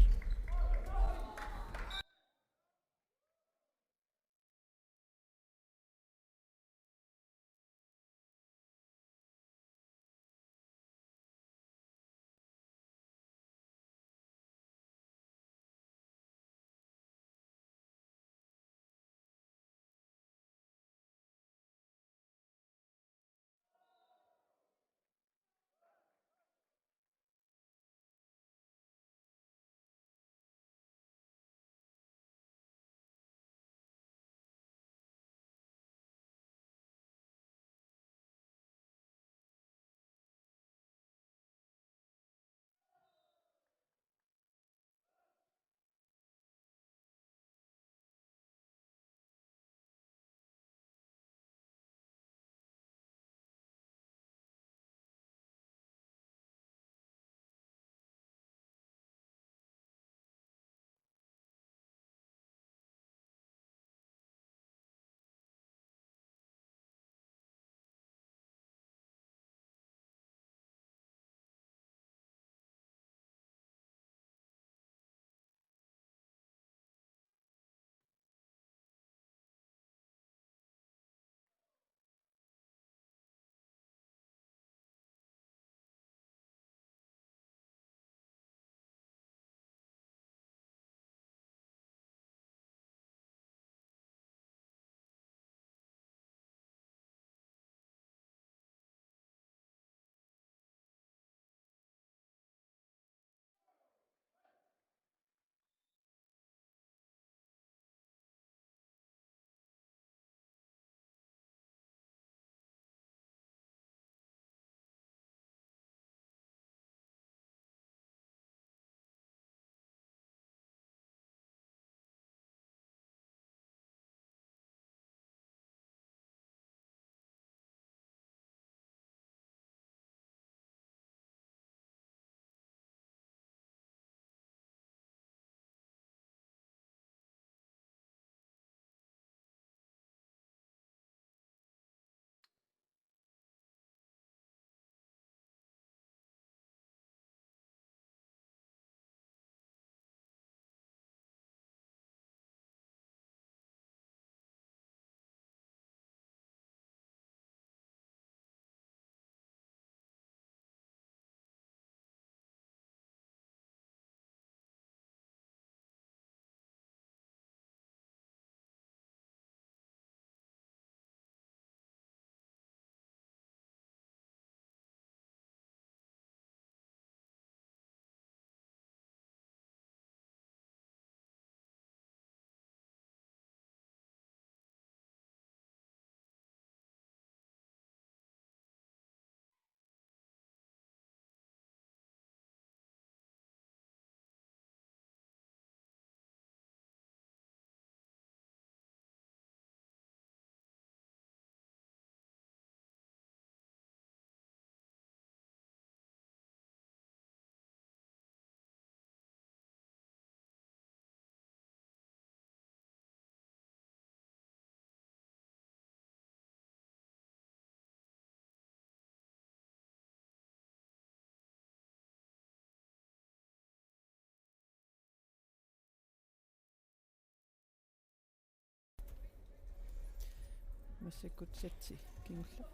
Sekkutsatsi kingulleq.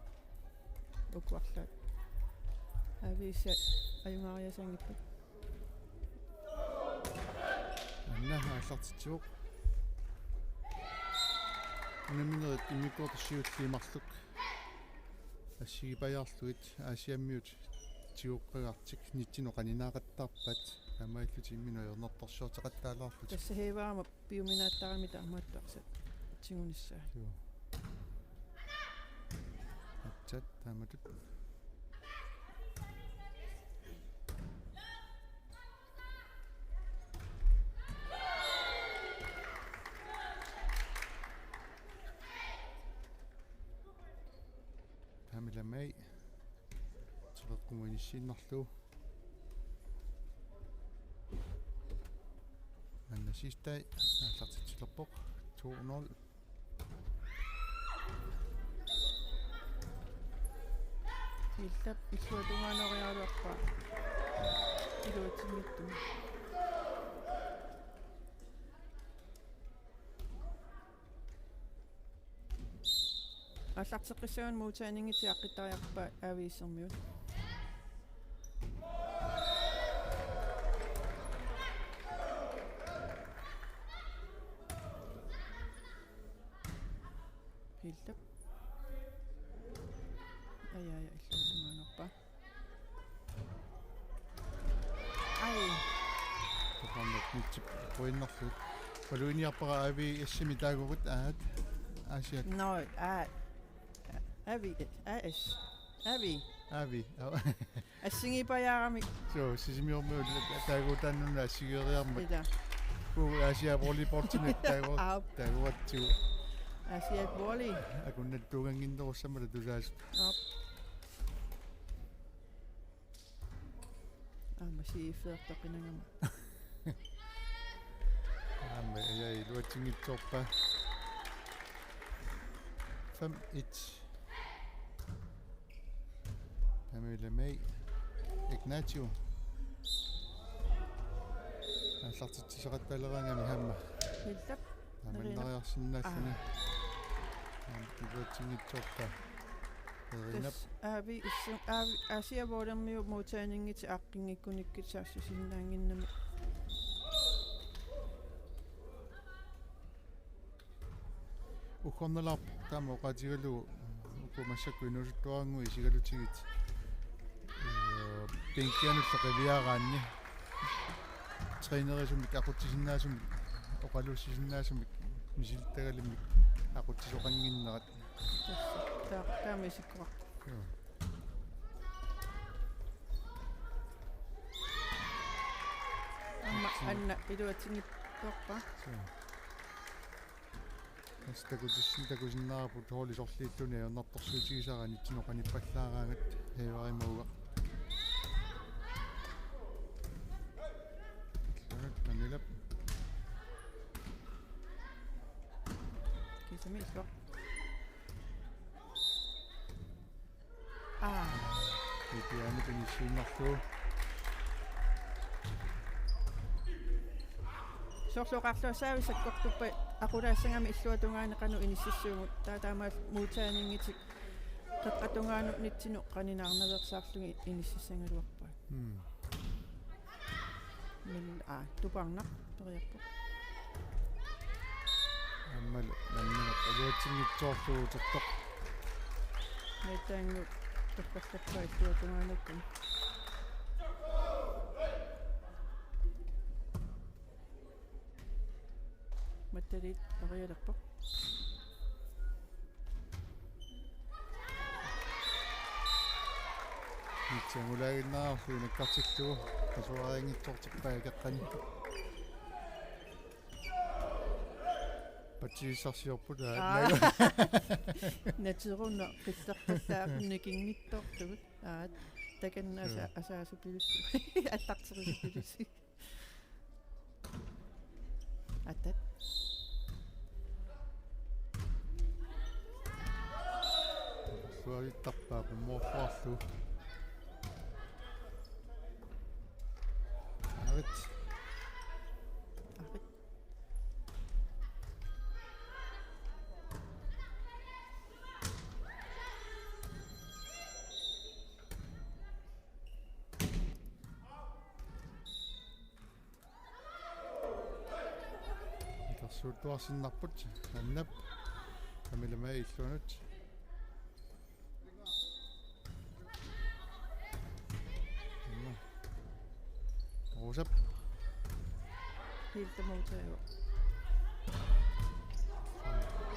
Uku arlaat. Aviisa ajugaariasanngippat. Anna aallartitsivoq. Unamminerit immikkoortoq siulliit marluk assigipajaarlugit Aasiammiut tigoqqagartik nitsinut qaninaaqattaarpaat, taamaalillutik imminut ajornartorsiortaqattaalaarlutik. Tassa Heevaama piuminaattarami taamaattoq arsaq tigunissaa. Joo. Atsat taamatut. Pamela May. Teqeqqumut inissiinnarlugu. Anna Siegstad aallartitsilerpoq. To nul. Hildap illuatungaanut oriaraluarpaa. Iluatsinngitsoq. Aallarteqqissagunik modtagningit aaqqittariaqarpaa Aviisa Sermiut. Hildap. Aja, aja, illuatungaanut oriaraluarpaa. Ai. Tuqarneq nitsip poinnerlugit. Paluiniarpara A V S-imi taagugut aat. Aasiat. Nå, aa. Avi, A S. Avi. Avi. Au. Assigipajaarami. Suu, Sisimiormiut taaguutaannut assigeeriarmat. Ila. Kuu Aasiaat volleyballimi taagu-, Au. Taaguatsigu. Aasiaat volley. Akunnattuunnginnerussammat tusaasut. Aap. Aamma siifeertoqinagama. Aamma, ja, iluatsinngitsoorpaa. Fem et. Pamela May. Ignacio. Aallartitsisaqattaaleraangami aamma. Hildap. Taamannariarsinnaalluni. Aa. Aamma iluatsinngitsoorpaa. Erinap. Tassa A V S-, A V, Aasiaat volleymiut modtagningit aaqqinngikkunikkit saassussisinnaannginnami. Uggornalaarpoq taama oqaatigalugu uku massakkut inuusuttuarannguit isigalutigit. Ee, bænkianullu qiviaraanni. Trænerisumik aqutsisinnaasumik, oqaluussisinnaasumik, misilittagalimmik aqutsisoqannginnerat. Tassa, taa-, taama isikkoqarpoq. Joo. Aamma Anna iluatsinngitsoorpaa. Joo. Tassa takutissin-, takusinnaavarput holdit sorliit ulluni ajornartorsiutigisaraat nitsinut qanippallaaraangat Heevaama uugaq. Illuanut Pamela. Kiisami illuaq. Aa. Ipiaani inissiinnarlugu. Soorlu oqarluassaavissi sakkortuppat aqulaassagami illuatungaani qanoq inississuugut. Taava taamaalillutik modtagningit qeqqata tungaanut nitsinut qaninaarnaveersaarlugit inississagaluarpaat. Mm. Mil-, aa, tupaarnaq periarpoq. Aammalu nammineq iluatsinngitsoorlugu utertoq. Meetaangu torrallappa illuatungaanukkut. Mattaliit perialerpoq. Nitsangulaaginnarlugu nakkartillugu qasuariinngitsoortippaa ikeqqani. Patsisissarsiorput. Aa. Aa. Nateruna qillerpallaaq nikinngitsoortugut. Aa, takanna asa-, joo, asaasupilussi. Allarterisupilussi. Atat. Suavittarpaa qummoorluarlugu. Arit. Arit. Suuttuarsinnarput, Annap. Kamilama illuanut. Rosap. Helt imod til.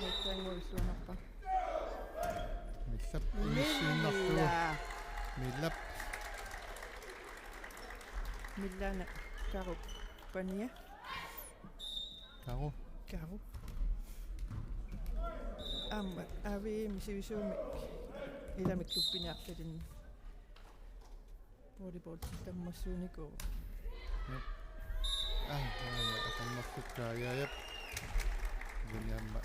Mette er en god illuanarpa. Millap. Milla. Inissinartu. Millap. Millana Karup. Pania. Karu. Karu. Aamma, A V M sivisuumik. Ilami klubbini arlalinni. Volleyball tammassuunikuuvoq. Jep. Aa, aa, atammartukka, jaa, jep. Ilami aamma.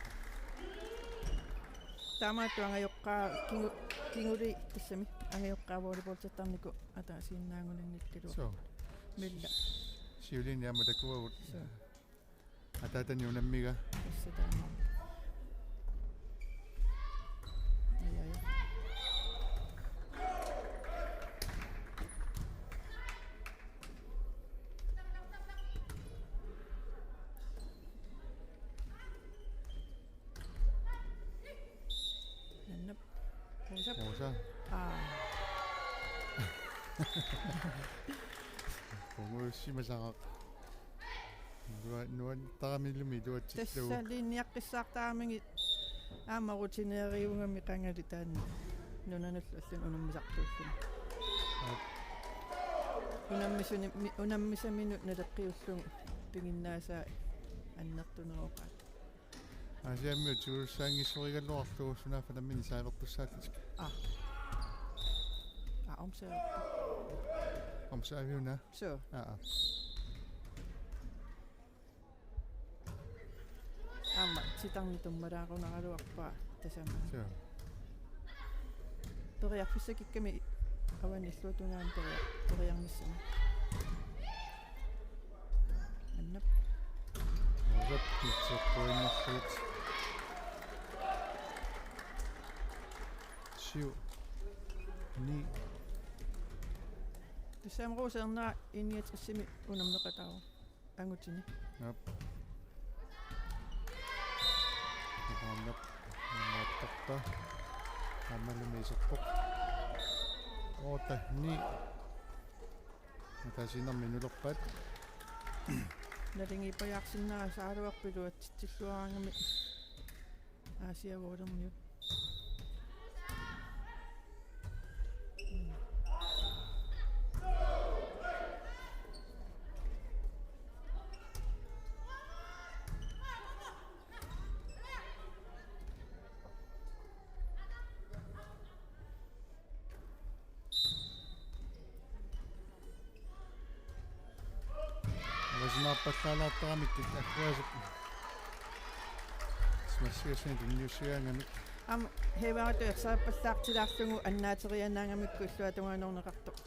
Taamaattoq angajoqqaat kingu-, kingulliit tassami. Angajoqqaat volleyballittarnikut ataasiinnaagunanngikkaluaq. Soo. Milla. Siuliini aamma takuagut. Soo. Ataatani unammiga. Tassa taama. Ai, ai. Annap. Musa. Musa. Aa. Punguussimasaraq. Nua-, nuantaramilumi iluatsillugu. Tassa linniaqqissaartaramigit aamma rutineeriugami qangali taanna. Nunanullu allani unammisartuulluni. Aap. Unammisuni-, mi-, unammisaminut naleqqiullugu piginnaasaa annertuneroqaat. Aasiammiut tigussaanngissorigaluarlugu sunaaffa nammineq saavertussaallutik. Aa. Aa, omsaavi. Omsaaviuna? Soo. Aa, aa. Aamma titarneq tummalaarunaaraluarpaa tasamani. Soo. Periarfissakikkami avani illuatungaani peria-, periarnissami. Annap. Rosap itseqquinnarlugu. Syv. Ni. Tassami Rosap ernera I niogtresimi unammeqataavoq. Angutini. Aap. Aamma. Aamma. Aamma. Aamma. Otte, ni. Ataasiinnarmik inulerpaat. Naligiippajaarsinnaasaraluarput iluatsitsilluaraangamik Aasiaat Vålermiut. Uasinaappallaalaartaramikkit akkuasuk. Smassigassani tunniussigaangamik. Aamma Heivaratut ersarippallaartilaarlugu annaateriaannaagamikku illuatungaanerneqartoq.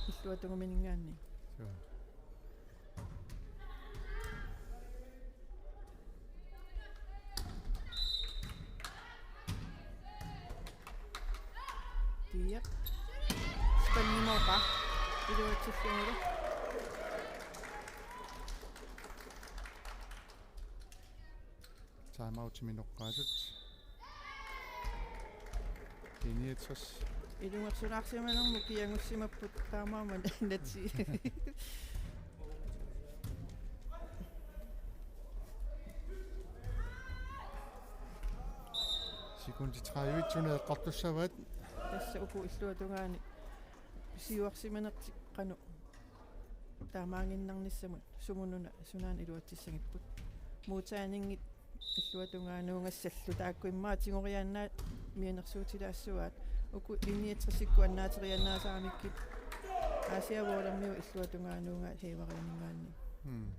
Illuatungaminngaanniit. Suu. Tiap. Spændende målbar. Iluatsissuugut. Timeoutimi noqqaasut. I niogtres. Ilungersunarsimanermut kiagussimapput taamaammat natsi. Sekundit tredive-t suna eqqartussavaat. Tassa uku illuatungaani siuarsimanertik qanoq taamaaginnarnissamut sumut una sunaana iluatsissagipput. Modtageninngit illuatungaanuugassallu taakku immaqa tigoriaannaat mianersuutilaassavaat. Uku I niogtresikkut annaateriaannaasaramikkit Aasiaat Vålermiut illuatungaanuugaat Heivarianinngaanniit. Hmm.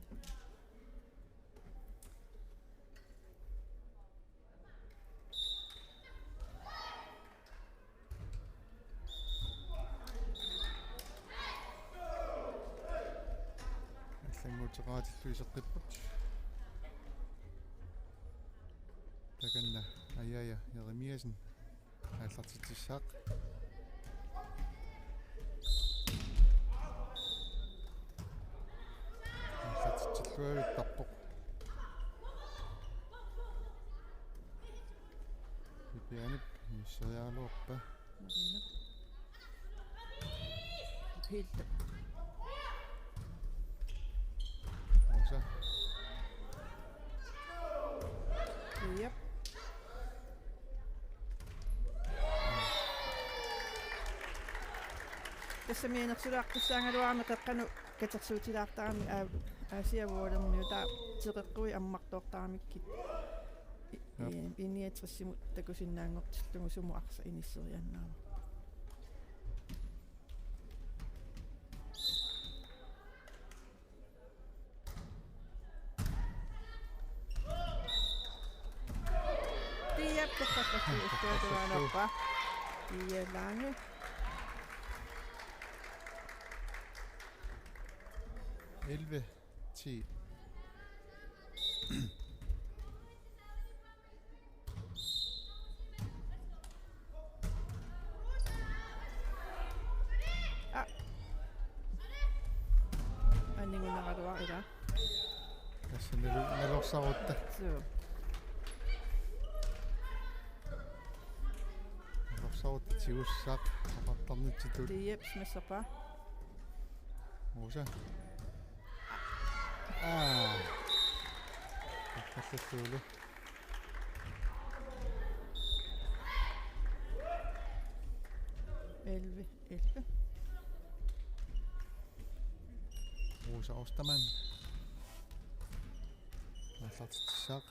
Allannguuteqaratillu iseqqipput. Takanna Ajaja Jeremiassen aallartitsissaaq. Aallartitsilluavittarpoq. Janip, inisseriaraluarpa. Marina. Helt. Yep. Tassami anersulaartussaagaluarami qeqqanut katersuutilaartarami aa-, Aasiaat Vuolermiut taava teqeqquit ammartoortaramikkit. I-, Jep. I-, I-niogtresimut takusinnaanngortillugu sumut arsaq inisseriaannarmat. Pia Pia Pia Pia Pia Pia. Pia Lange. Elleve ti. Ah. Annigunaraluaq ila. Tassa nalu-, nalorsarutta. Suu. Nalorsarutta tigussaaq oqartarnitsitut. Tiiap smasserpaa. Musa. Aa. Akkallattuulu. Elleve elleve. Rosa Ostermann. Aallartitsissaaq.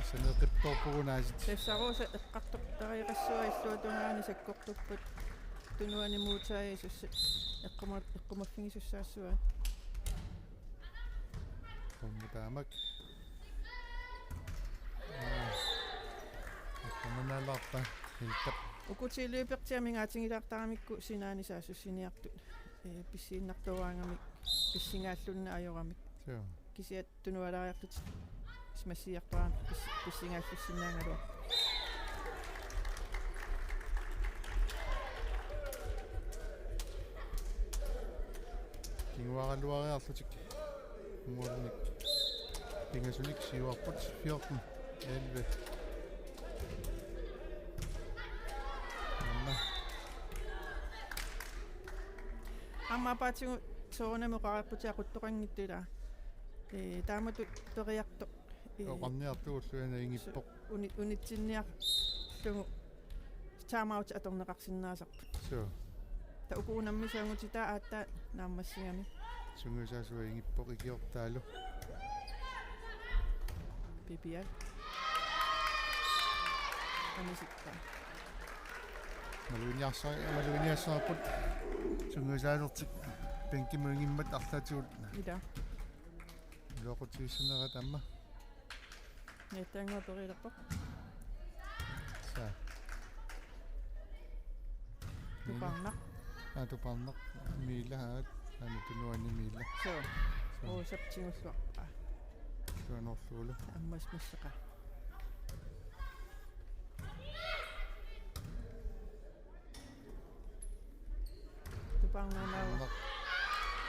Saneeqqippoorpugut aasiit. Tassa Rosa eqqartortariaqassuaq illuatungaani sakkortupput. Tunuani Mutai sus-, eqquma-, eqqumaffigisussaassuat. Qummut taamak. Aa. Eqqumanaalaarpa. Hiltap. Uku ti løbertigut mingaatigilaartaramikku sinaani saassussiniartut. Ee, pissiinnartuugaangamik, pissingaallunnik ajoramik. Suu. Kisianni tunualaariartut smassiartuaramik pis-, pissingaallussinnaagaluarput. Kinguaraluariarlutik. Målinik. Pingasunik siuarput fjorten elleve. Anna. Aamma apaatigut soorunami oqareerputit aquttoqanngitsut ilaa. Ee, taamatut periartoq. Ee, oqarniartugullu ana ingippoq. Uni-, unitsinniarlugu. Timeout atorneqarsinnaasarput. Suu. Taava uku unammisut angutitaa aatsaat naammassigami. Sungiusaasua ingippoq ikiortaalu. Pipial. Anisittaa. Maluginiarsa-, maluginiassagaapput sungiusaalertik bænkimut ingimmat arlaatigut. Ila. Iluaqutigissanerat aamma. Niattaannguaq perilerpoq. Saa. Tupaarnaq. Aa, tupaarnaq. Miila, aa, aana tunuani Miila. Suu. Suu. Uusap tigulluarpaa. Tuanorluulu. Aamma smasseqaa. Tupaarnarnaava.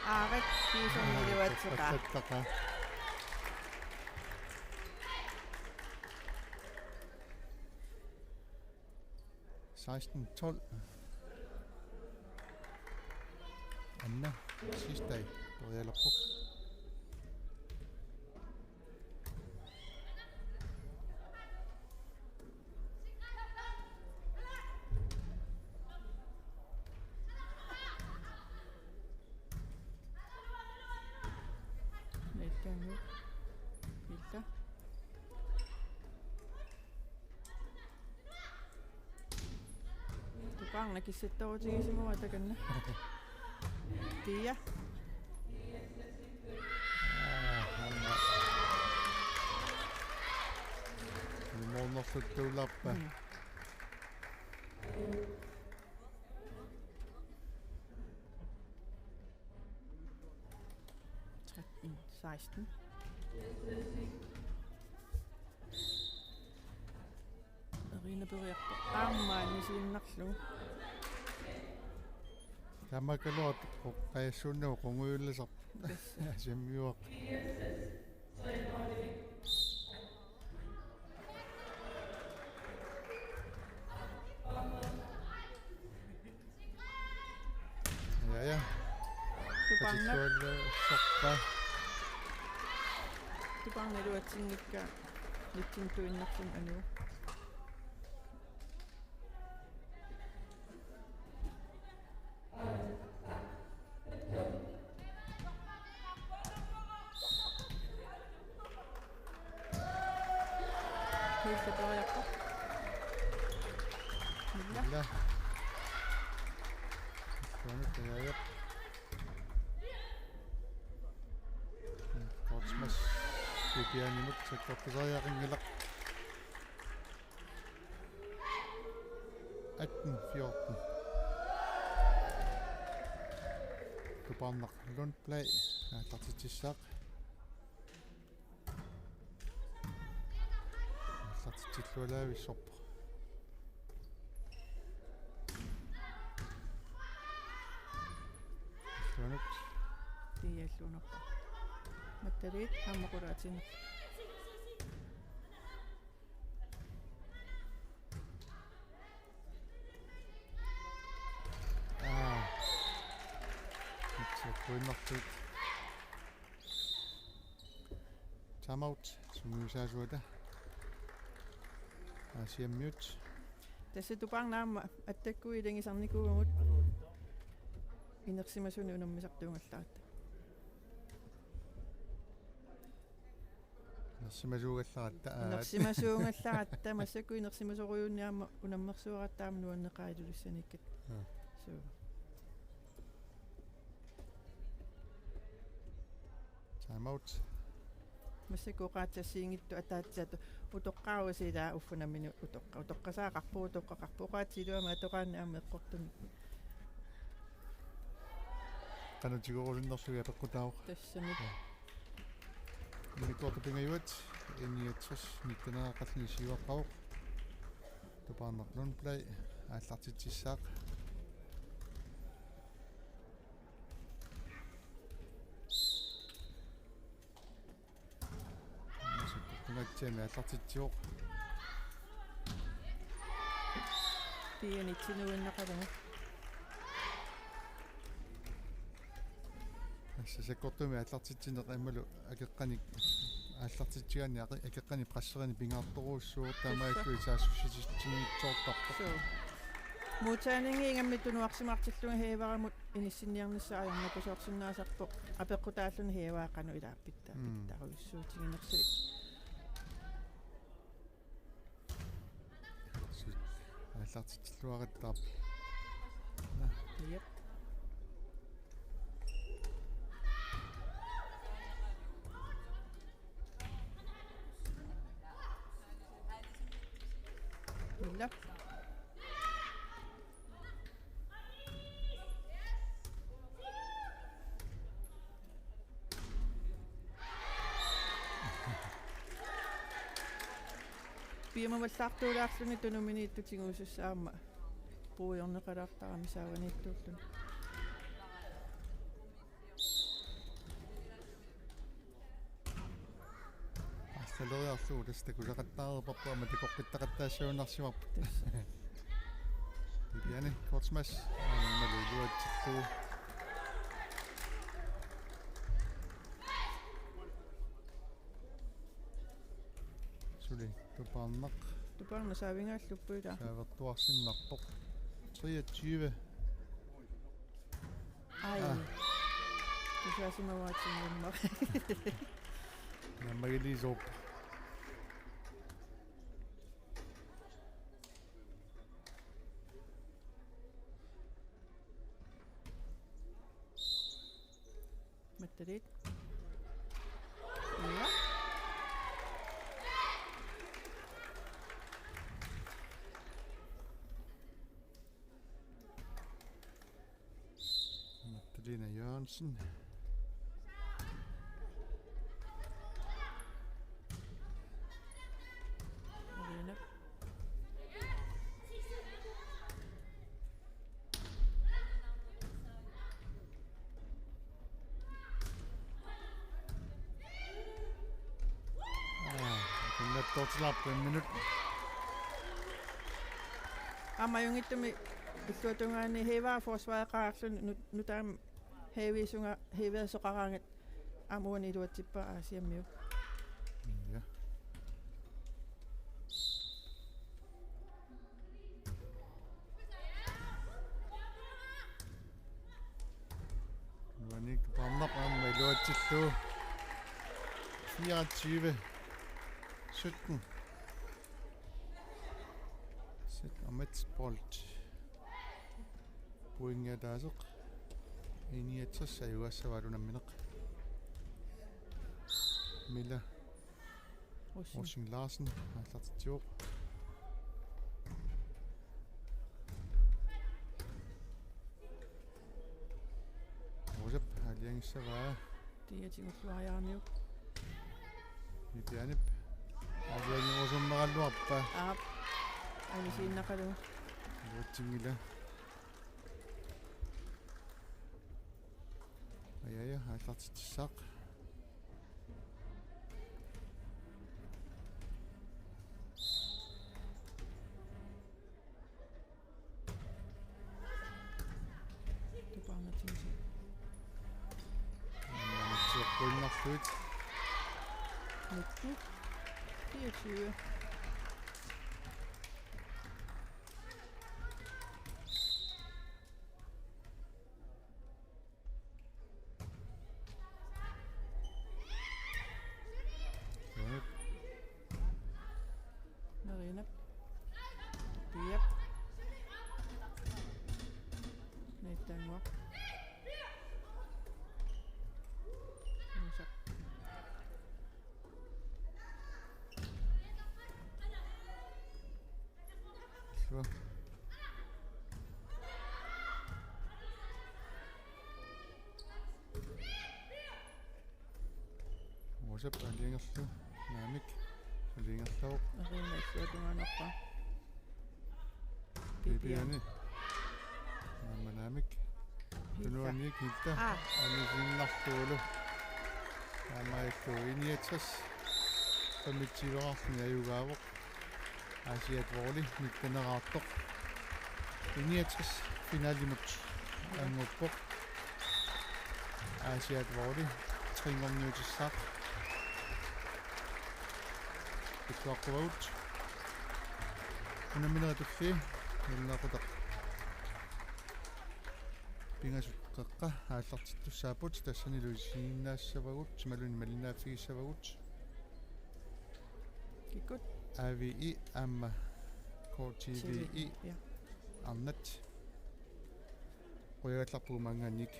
Aarit kiisummiluatseqaa. Tupaarnarnaqa. Seksten tolv. Anna Sistai perialerpoq. Niattaannguaq. Ila. Tupaarnaq kissattoorutigisimavaa takanna. Tia. Aa, aamma. Imuunnerluttuularpa. Mm. Tretten, seksten. Arina periarpoq. Aamma anisiinnarlugu. Tamakkaluartoq qajassuunnagu qungujullasarpoq. Aasiammiuaq. Ja, ja. Tupaannaq. Patissuallassarpa. Tupaannaq iluatsinngikkaa. Nitsintuinnarluni anu. Kuullutoriarpoq. Milla. Milla. Tuanut tajaajoq. Kortsmas. Pipianimut sakkortusariaqanngilaq. Atten fjorten. Tupaannaq Lundblad aallartitsissaaq. Aallartitsillualaavissorpoq. Illuanut. Tiialluunarpa. Mattaliit aamma qulaatiinnarpoq. Aa. Itseqquinnartuut. Timeout, sungiusaasuata. Aasiammiut. Tassa Tupaannaq aamma attakkui ilagisarnikuuvugut. Inersimasunik unammisartuugallaratta. Inersimasuugallaratta, aat. Inersimasuugallaratta, massakkut inersimasorujuunniit aamma unammersuaratta aamma nuanneqaaq Ilulissaniikkatta. Aa. Suu. Timeout. Massakkut oqaatsit assigiinngitsut ataatsip utoqqarusi ilaa uffa nammineq utoqqa-, utoqqasaaqarpoq, utoqqaqarpoq. Oqaatsit iluamik atoraanni aamma eqqortumik. Qanoq tigurusunnerlugit apeqqutaavoq. Tassami. Ja. Immikkoortut pingajuat, N niogtres nitten qallunaat siuaqqavoq. Tupaannaq Lundblad aallartitsissaaq. Massakkut qungatsiami aallartitsivoq. Pianitsinnuinnaqalugu. Tassa sakkortuumik aallartitsineq aammalu akeqqanik aallartitsigaanni ake-, akeqqanik presserineq pingaartorujussuuvoq, taamaalilluni saassussitsinngitsoortarpoq. Suu. Modtagningi ingammik tunuarsimaartillunga Heevaramut inissinniarnissaa ajornakusoorsinnaasarpoq, apeqqutaalluni Heevara qanoq ilaappittaa. Mm. Pittarujussuutiginersuit. Sut. Aallartitsilluarattaarpoq. Jep. Milla. Piumavallaartuulaarluni tunuminiittutigussaammat puigorneqalaartarami saavaniittuulluni. Arlaleriarlugu tassa takusaqattaareerparput aamma takoqqittaqattaassagunarsimapput. Tassa. Viviane Kortsmas aammalu iluatsillugu. Suli Tupaarnaq. Tupaarnaq saavingaalluppoq ilaa. Saavertuarsinnarpoq. Treogtyve. Ai. Ah. Tusaasimavaatsinnguummat. Naammagilisooq. Mattaliit. Ja. Magdalena Jørgensen. Marina. Tortilap en minut. Aamma ajunngitsumik illuatungaani Heva forsvareqarluni nut-, nutaamik Hevisunga, Heviasoqaraangat aamma uani iluatsippaa Aasiammiut. Ja. Nuanniik Parnaq aamma iluatsillugu. Fireogtyve sytten. Set og match bold. Pointi ataaseq. I niogtres ajugaassavaa unammineq. Mila Rosing. Rosing Larsen, aallartitsivoq. Rosap, aalajangiissavaa. Tia tigulluariaramiuk. Vivianep. Aalajangerusummeralluarpa. Aap. Anisiinnaqalu. Iluatsinngila. Ajaja, aallartitsissaaq. Tupaamatsiusi. Maannatsiaqquinnarluit. Nitten. Fireogtyve. Nerinap. Piap. Niittanguaq. Nuusaq. Sure. Rosap aalajangerlugu. Naamik. Aalajangerlavoq. Areena illuatungaanarpaa. Viviani. Aamma naamik. Hilda. Tunuaniik Hilda. Aa. Anisiinnarlugulu. Aamma illu I niogtres. Femogtyve-rarluni ajugaavoq. Aasiaat Volley nitteneraartoq. I niogtres finalimut anguppoq. Aasiaat Volley trinngorniutissaaq. Illuaqquvagut. Unamminerit tullii, nalunaaquttaq. Pingasut qeqqa aallartittussaapput, tassanilu isigisinnaassavagut, imaluunniit malinnaaffigissavagut. Kikkut? A V I aamma K T V I. T V I, ja. Arnat. Qujagallarpugut maanngaanniit